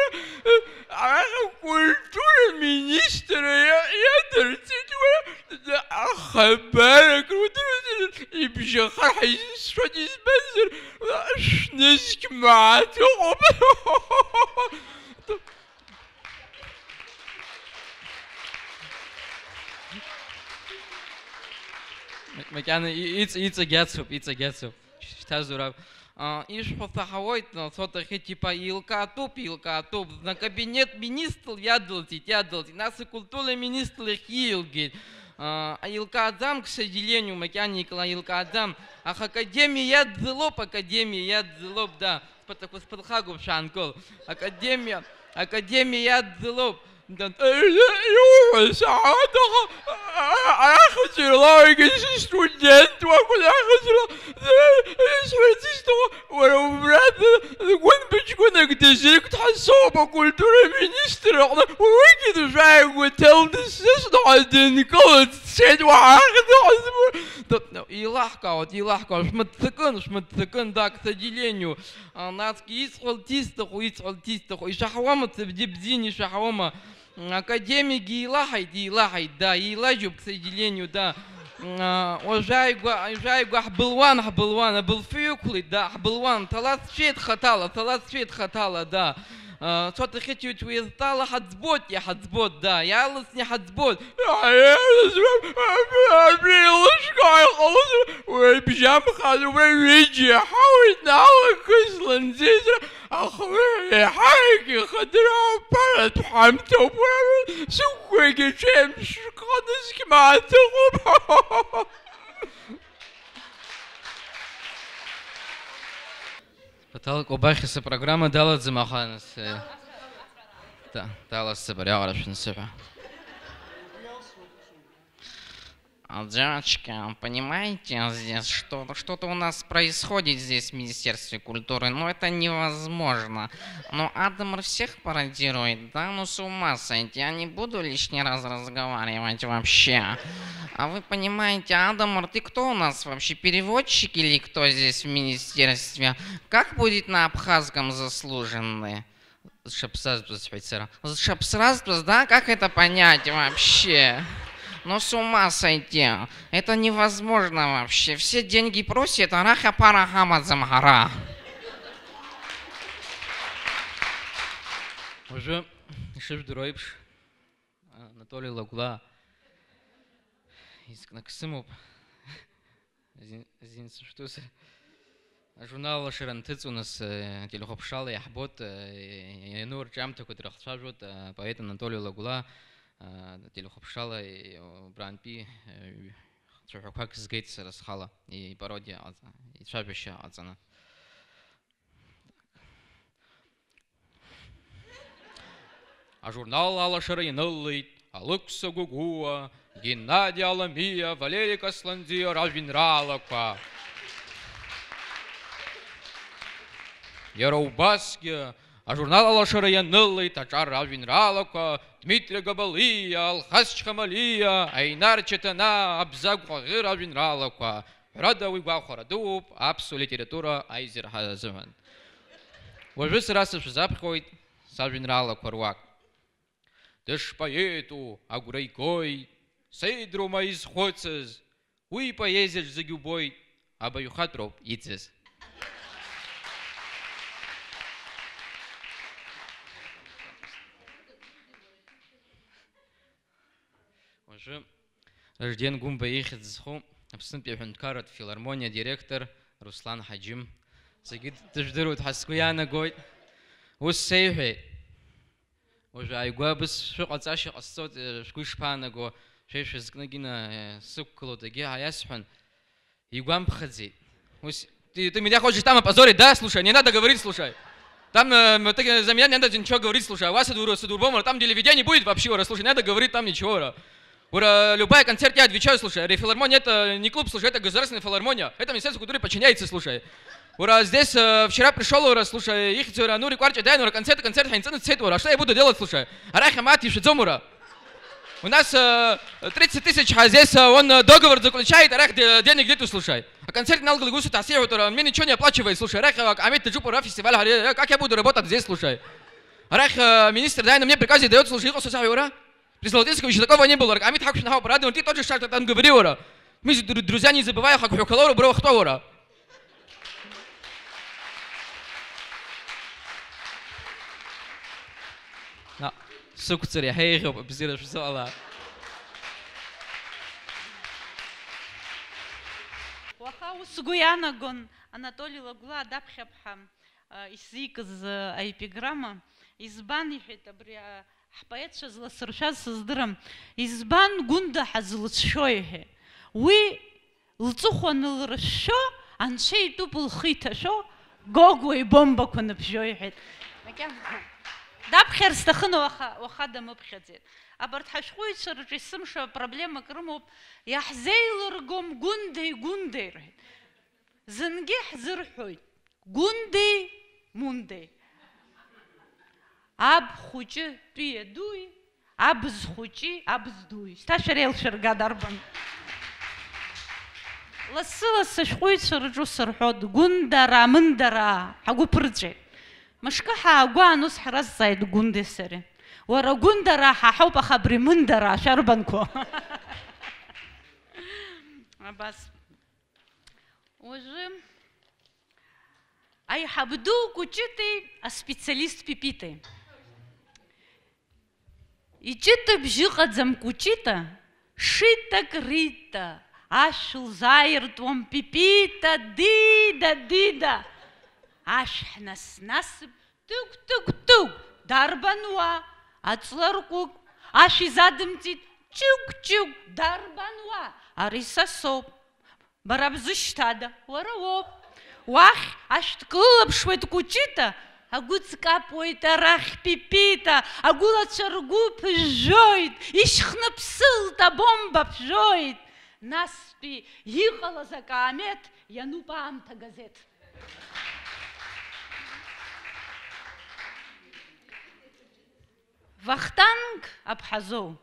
уара, арахь акультура министр иа-, иадырҵеит, уара, ахабар акрудыруеит, ибжьахар ҳаизысҳәоит, избанзар, шәнызқь мааҭ ыҟоуп. Макьана и-, иҵ-, иҵегь ацуп, иҵегь ацуп. Шьҭа Зураб. А, ишәҳәо саҳауеит, Соҭа Хьычиԥа, еилкаатәуп, еилкаатәуп. Зны акабинет министр иадылҵит, иадылҵит. Нас акультура министр иахь иилгеит. А, еилкааӡам, к сожалению, макьана икла-, еилкааӡам. Аха академиа иадзылоуп, академиа иадзылоуп, да. Сԥаҭақәа сԥырхагоуп, шәаанкыл. Академиа, академиа иадзылоуп. Иуҳәо саҳауеит, аха, а, ахьӡ-рлаҩгьы сыстудент уакәын, ахьӡ-ла-, исҳәарц исҭаху, уара убра д-, гәынбыжь гәынак дазыркт ҳәа соуп акультура министр аҟны, уигьы дшәааигәа ҭел дысзысҭо ҳәа дынкылт, дцеит, уаҳа ахьӡ ҟазбо. Д-, илаҳкаауеит, илаҳкаауеит, шәмыццакын, шәмыццакын, да, к сожалению. А, насгьы исҳәарц исҭаху, исҳәарц исҭаху, ишәаҳауама, сыбжьы бзианы ишәаҳауама? М, академикгьы илаҳаит, илаҳаит, да, илажьуп, к сожалению, да. М, а, уажәааигәа, уажәааигәа ҳбылуан, ҳбылуан, абылфҩы ықәлеит, да, ҳбылуан, ҭалацәеит хаҭала, ҭалацәеит хаҭала, да. А, Соҭа Хьычиԥа уеизтәала ҳаӡбоит, иҳаӡбоит, да, иаарласны иҳаӡбоит. Абри еилышәкаа иҟалозар, уи бжьамхар, уи ҩыџьа иаҳауеит, налакыслан ӡеизра, аха уи еиҳарак ихадара аԥаратә ҳамҭоуп, уи сықәқәагьы ҽеимшәҟ нызқь мааҭ ыҟоуп. Ԥаҭал Кобахьиса программа далаӡам, аха, нас, э, да, даласҵап ариаҟара шәансыҳәа. А, девочки, понимаете, здесь что-то, что-то у нас происходит здесь, в Министерстве культуры. Ну, это невозможно. Ну, Адамр всех пародирует, да? Ну, с ума сойти. Я не буду лишний раз разговаривать вообще. А вы понимаете, Адамр, ты кто у нас вообще, переводчик или кто здесь в министерстве? Как будет на абхазском заслуженный? Зҽаԥсазтәыз, сҳәеит сара. Зҽаԥсразтәыз, да? Как это понять вообще? Ну, с ума сойти. Это невозможно вообще. Все деньги просят, арахь аԥара ҳамаӡам ҳара. Уажәы, ишыжәдыруа еиԥш, Анатоли Лагәлаа изкны ак сымоуп. Зин, зин сышәтәыз. Ажурнал Алашара анҭыҵуа, нас, э, телехәаԥшрала иаҳбоит, э, иану рҿиамҭақәа дрыхцәажәоит, э, апоет Анатоли Лагәлаа, э, телехәаԥшрала, э, убрантәи, э, цәаҳәақәак згеит сара схала, ипародиа ҟаҵа-, ицәажәашьа ҟаҵаны. Ажурнал Алашара ианыллеит Алықәса Гәыгәуа, Геннади Аламиа, Валери Касланӡиа ражәеинраалақәа. Иара убасгьы ажурнал Алашара ианыллеит аҿар ражәеинраалақәа, Дмитри Габалиа, Алхас Чхамалиа, Аинар Чаҭанаа, Абзагә Ҟаӷьы ражәеинраалақәа. Ҳәарада, уи гәахәара дууп аԥсуа литература аизырҳара азыҳәан. Уажәы сара сышәзаԥхьоит сажәеинраалақәа руак. Дышпоету агәра игоит, сеидроума изхәыцыз, уи ипоезиаҿ зегь убоит, абаҩхатәроуп иӡыз. Уажәы Ражден Гәымба ихьӡ зху Аԥснытәи аҳәынҭқарратә филармониа адиректор Руслан Ҳаџьым, зегьы дыжәдыруеит ҳәа сгәы иаанагоит. Ус сеиҳәеит. Уажә ааигәа абыс шәыҟаҵашьа ҟасҵоит, э, шәгәы ишԥаанаго, шәеишәа зкны Гина, э, сықәгылоуп, егьи ҳәа иасҳәан, игәамԥхаӡеит. Ус, ты, ты меня хочешь там опозорить, да? Слушай, не надо говорить, слушай. Там, э, м, ты, э, за меня не надо ничего говорить, слушай. А у вас, Садур-, Садурбом, там телевидение будет вообще, ура, слушай, не надо говорить там ничего, ура. Ура, любой концерт я отвечаю, слушай. Филармония — это не клуб, слушай, это государственная филармония. Это Министерство культуры подчиняется, слушай. Ура, здесь, э, вчера пришёл, ура, слушай, ихьӡ, ура, ну, рекварча, дай, ура, концерт, концерт, хьанҵаны дцеит, ура, что я буду делать, слушай? Арахь амаҭ ишәаӡом, ура. У нас, э, тридцать тысяч, а здесь, э, он, э, договор заключает, арахь де-, денег нету, слушай. А концерт налгал гусу тасею, то мне ничего не оплачивает, слушай. Арахь, э, амет ты джупу, фестиваль, харе, э, как я буду работать здесь, слушай? Арахь, э, министр, дай, на мне приказы даёт, слушай, его сосахи, ура. При Золотинском ещё такого не было. Амит хак шнахау парады, он ты тоже шаг там говорил, ура. Мы же дру-, друзья, не забывай, хак хоколору, бро, кто, ура. Наҟ сықәҵыр иаҳа еиӷьуп, абзиара шәзыҟала. Уаха ус сгәы иаанагон Анатоли Лагәлаа даԥхьап ҳәа, а, исзикыз, а, аепиграмма. Избан, иҳәеит, абри, а, ҳпоетцәа зласыршәаз сыздырам. Избан Гәында ҳазлыцәшәо, иҳәеит. Уи лҵыхәа анылрышәшәо, анцәа итәуп лхы иҭашәо, Гогәуа ибомбақәа ныԥжәо, иҳәеит. Макьана даԥхьар сҭахын, уаха, уаха дамыԥхьаӡеит. Абарҭ ҳашәҟәыҩҩцәа рҿы есымша проблемак рымоуп, иаҳзеилыргом Гәындеи, Гәындеи рҳәеит. Зынгьы ҳзырҳәоит, Гәындеи, Мундеи. Аб хәыҷы тәи адуи, абз хәыҷи, абз дуи. Шьҭа шәара еилшәырга дарбан? Лассы-лассы ашәҟәыҩҩцәа рҿы сырҳәоит, Гәындара, Мындара, ҳагәы ԥырҵәеит. Мышкы ҳаагәаан ус ҳразҵааит Гәындеи сареи. Уара Гәындара ҳаҳауп, аха абри Мындара шәарбанқәоу? Абас. Уажәы аиҳаб ду Кәыҷытеи аспециалист Пипитеи. Иҷыта бжьы ыҟаӡам Кәыҷыта, шитак Рита, ашә лзааиртуам Пипита, дида, дида. Ашә ҳнас-насып, тыгә, тыгә, тыгә, дарбан уа? Аҵла ркәыкә, ашә изадымҵит, ҷыгә-ҷыгә, дарбан уа? Ари са соуп. Бара бзышьҭада? Уара уоуп. Уахь ашәҭ кылылаԥшуеит Кәыҷыта, агәы ҵкапуеит арахь Пипита, агәылацәа ргәы ԥыжәжәоит, ишьхныԥсылт абомба ԥжәоит. Настәи иҟалаз акаамеҭ иануп аамҭа газеҭ. Вахтанг Аԥҳазоу.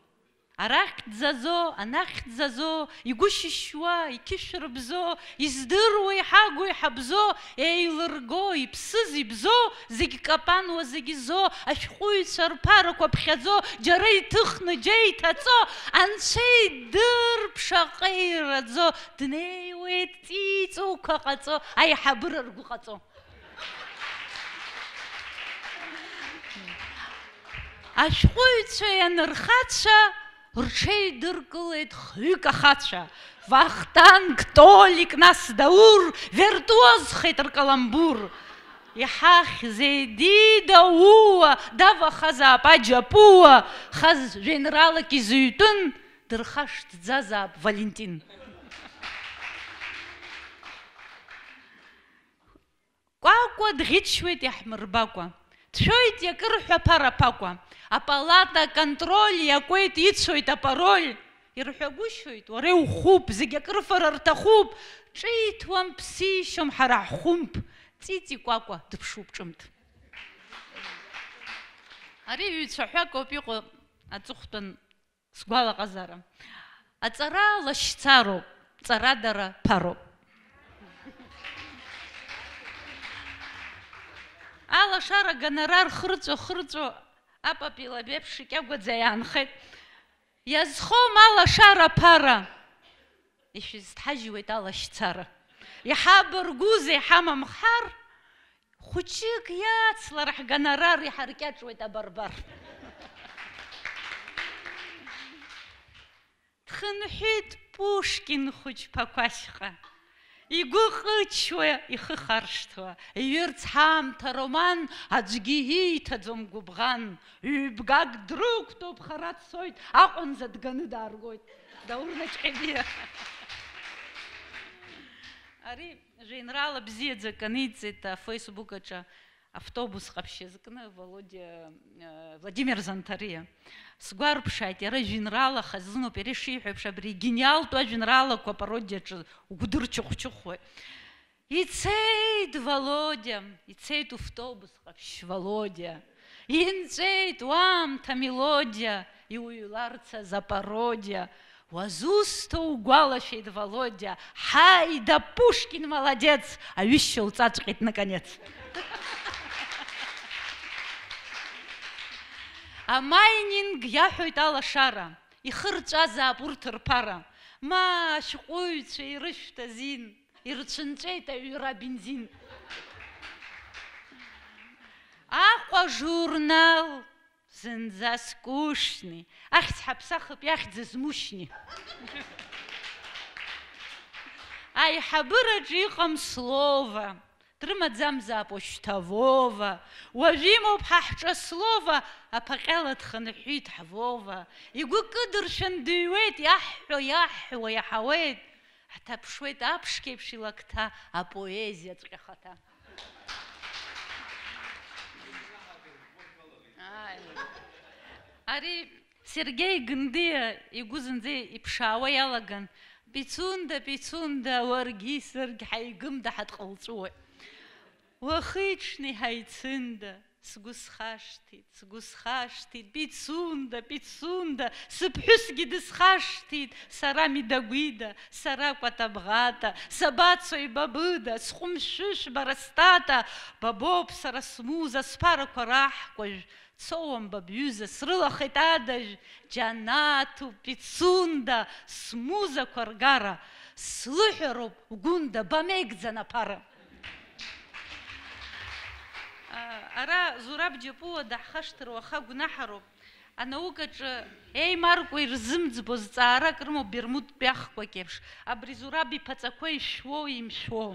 Арахь дӡазо, анахь дӡазо, игәы шьышьуа, иқьышә рыбзо, издыруа, иҳагу, иҳабзо, еилырго, иԥсыз, ибзо, зегь капануа, зегь зо, ашәҟәыҩҩцәа рԥарақәа ԥхьаӡо, џьара иҭыхны, џьа иҭаҵо, анцәа идыр ԥшаҟа ираӡо, днеиуеит ҵәиҵәуқәа ҟаҵо, аиҳабыра ргәы ҟаҵо. Ашәҟәыҩҩцәеи анырхацәа рҽеидыркылеит хҩык ахацәа. Вахтанг, Толик, нас Даур виртуозхеит ркаламбур. Иҳахьзеи дида ууа, давахазаап аџьапуа, хаз жәеинраалак изыҩтәын, дырхашҭӡазаап Валентин. Кәакәа дӷьычуеит иаҳмырбакәа, дшәоит иакырҳәа ԥара ԥакәа, апалата аконтроль иакуеит, ицәоит апароль, ирҳәагәышьоит, уара иухәуп, зегь акрыфара рҭахуп, ҿиҭуам, ԥсишьом ҳара ҳхәымԥ, Ҵиҵи Кәакәа дыԥшуп ҿымҭ. Ари ҩцәаҳәак ауп иҟоу аҵыхәтәан. Сгәалаҟазаара. Аҵара лашьцароуп, ҵарадара ԥароуп. Алашара гонорар хырҵәо-хырҵәо апапила беиԥш икьагәаӡа иаанхеит. Иазхом алашара ԥара. Ишәызҭҳажьуеит алашьцара. Иҳабаргәузеи ҳамамхар? Хәыҷык иацлар ҳгонорар иҳаркьаҿуеит абарбар. Дхынҳәит Пушкин хәыҷԥақәа ашьха. Игәы ҟычуа, ихы харшҭуа, иҩырц ҳаамҭа роман, аӡәгьы ииҭаӡом гәыбӷан. Ҩбгак дрықәтәоуп, хара дцоит, аҟынӡа дганы дааргоит. Даур Наҷҟьебиа. Ари жәеинраала бзиаӡак аниҵеит афейсбук аҿы. Автобус ҟаԥшь иазкны Володиа, э, Владимир Занҭариа. Сгәарԥшааит, иара жәеинраала хазыноуп, иара ишиҳәо еиԥш, абри гениалтәу ажәеинраалақәа апародиаҿы угәдырчыхәчыхәуеит. Ицеит Володиа, ицеит автобус ҟаԥшь Володиа. Инҵәеит уаамҭа мелодиа, иуҩларц азы апародиа. Уазусҭоу угәалашәеит, Володиа, ҳаида, Пушкин, молодец, аҩышьа лҵаҵәҟьеит, наконец. Амайнинг иаҳәоит алашара, ихырҵәазаап урҭ рԥара, ма ашәҟәыҩҩцәа ирышәҭ азин, ирцәынҵәеит аҩра абензин. Аҟәа журнал, зынӡа скучный, ахьӡ ҳаԥсахып, иахьӡыз мушьни. Аиҳабыраҿы иҟам слово, дрымаӡамзаап уажәшьҭа Вова. Уажә имоуп ҳа ҳҿы слово, аԥаҟьала дхынҳәит ҳВова. Игәы кыдыршәан дыҩуеит, иаҳҳәо, иаҳҳәо иаҳауеит. Ҳҭаԥшуеит аԥшқеиԥш илакҭа апоезиаҵәҟьа хаҭа. Ааи. Ари Сергеи Гындиа игәы зынӡа иԥшаауа иалаган, Пицунда, Пицунда, уаргьы саргь ҳаигымда, ҳадҟалҵәуеит. Уахи-ҽни ҳаицында, сгәы схашҭит, сгәы схашҭит, Пицунда, Пицунда, сыԥҳәысгьы дысхашҭит, сара Мидагәида, сара Кәатабӷата, сабацои ба быда, сҟәымшәышә бара стата, ба боуп сара смуза, сԥарақәа раҳкәажә, Цоуам ба бҩыза, срылахеит адажә, џьанаҭуп, Пицунда, смузақәа ргара, слыҳәароуп, Гәында, бамеигӡан аԥара. Ара Зураб Џьапуа даҳхашҭыр уаха гәнаҳароуп. Анаукаҿы еимаркуа ирзымӡбо зҵаарак рымоуп Бермудтәи ахкәакь еиԥш. Абри Зураб иԥаҵақәа ишәуоу, имшәуоу?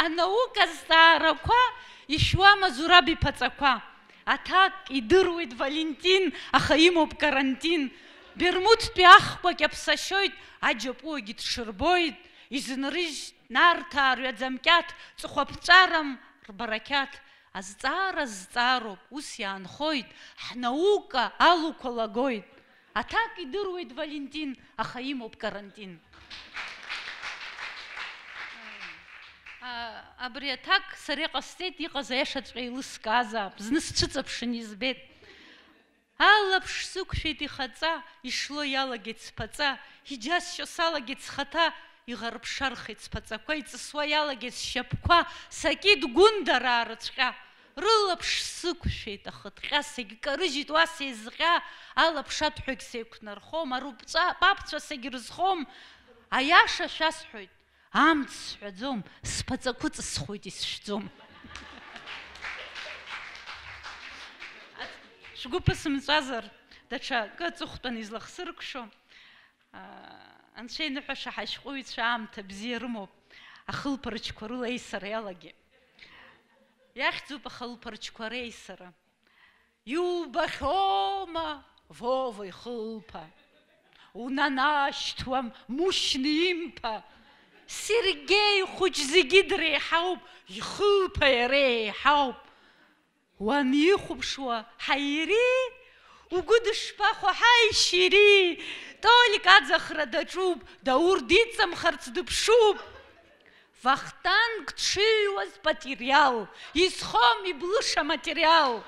Анаука зҵаарақәа ишәуама Зураб иԥаҵақәа? Аҭак идыруеит Валентин, аха имоуп карантин. Бермудтәи ахкәакь аԥсашьоит, аџьапуагьы дҽырбоит, изынрыжьт Нарҭаа рҩаӡамкьаҭ, ҵыхәаԥҵәарам рбарақьаҭ. Азҵаара зҵаароуп, ус иаанхоит, ҳнаука алуқәа лагоит. Аҭак идыруеит Валентин, аха имоуп карантин. А, абри аҭак сара иҟасҵеит, иҟаз аиашаҵәҟьа еилыскаазаап. Зны сцәыҵыԥшын, избеит. Алаԥш сықәшәеит ихаҵа, ишло иалагеит сԥаҵа, иџьасшьо салагеит схаҭа, иӷарԥшархеит сԥаҵақәа, иҵысуа иалагеит сшьапқәа, сакит гәындараа рыцәҟьа. Рылаԥш сықәшәеит ахыҭҟьа, сагькарыжьит уа сеизҟьа, алаԥшаҭәҳәагь сеиқәнархом, арупҵәа папцәа сагьрызхом, аиаша шәасҳәоит, амц сҳәаӡом, сԥаҵақәа ҵысхуеит, исшәӡом. Шәгәы ԥысымҵәазар, даҽа акы аҵыхәтәан излахсыркәшо. Анцәа иныҳәаша ҳашәҟәыҩҩцәа аамҭа бзиа рымоуп, ахылԥарчқәа рыла еисара иалагеит. Иахьӡуп ахылԥарчқәа реисара. Иубахьоума, Вова ихылԥа? Унанашьҭуам, Мушьни имԥа. Сергеи хәыҷ зегьы дреиҳауп, ихылԥа иара еиҳауп. Уанихәаԥшуа, ҳаири, угәы дышԥахәа, ҳаи, шьири! Толик аӡахра даҿуп, Даур диҵамхарц дыԥшуп. Вахтанг дшыҩуаз патириал, изхом иблыша материал.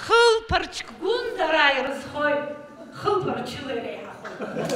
Хылԥарчк гәындараа ирызхоит, хылԥарчыла иреиҳахоит.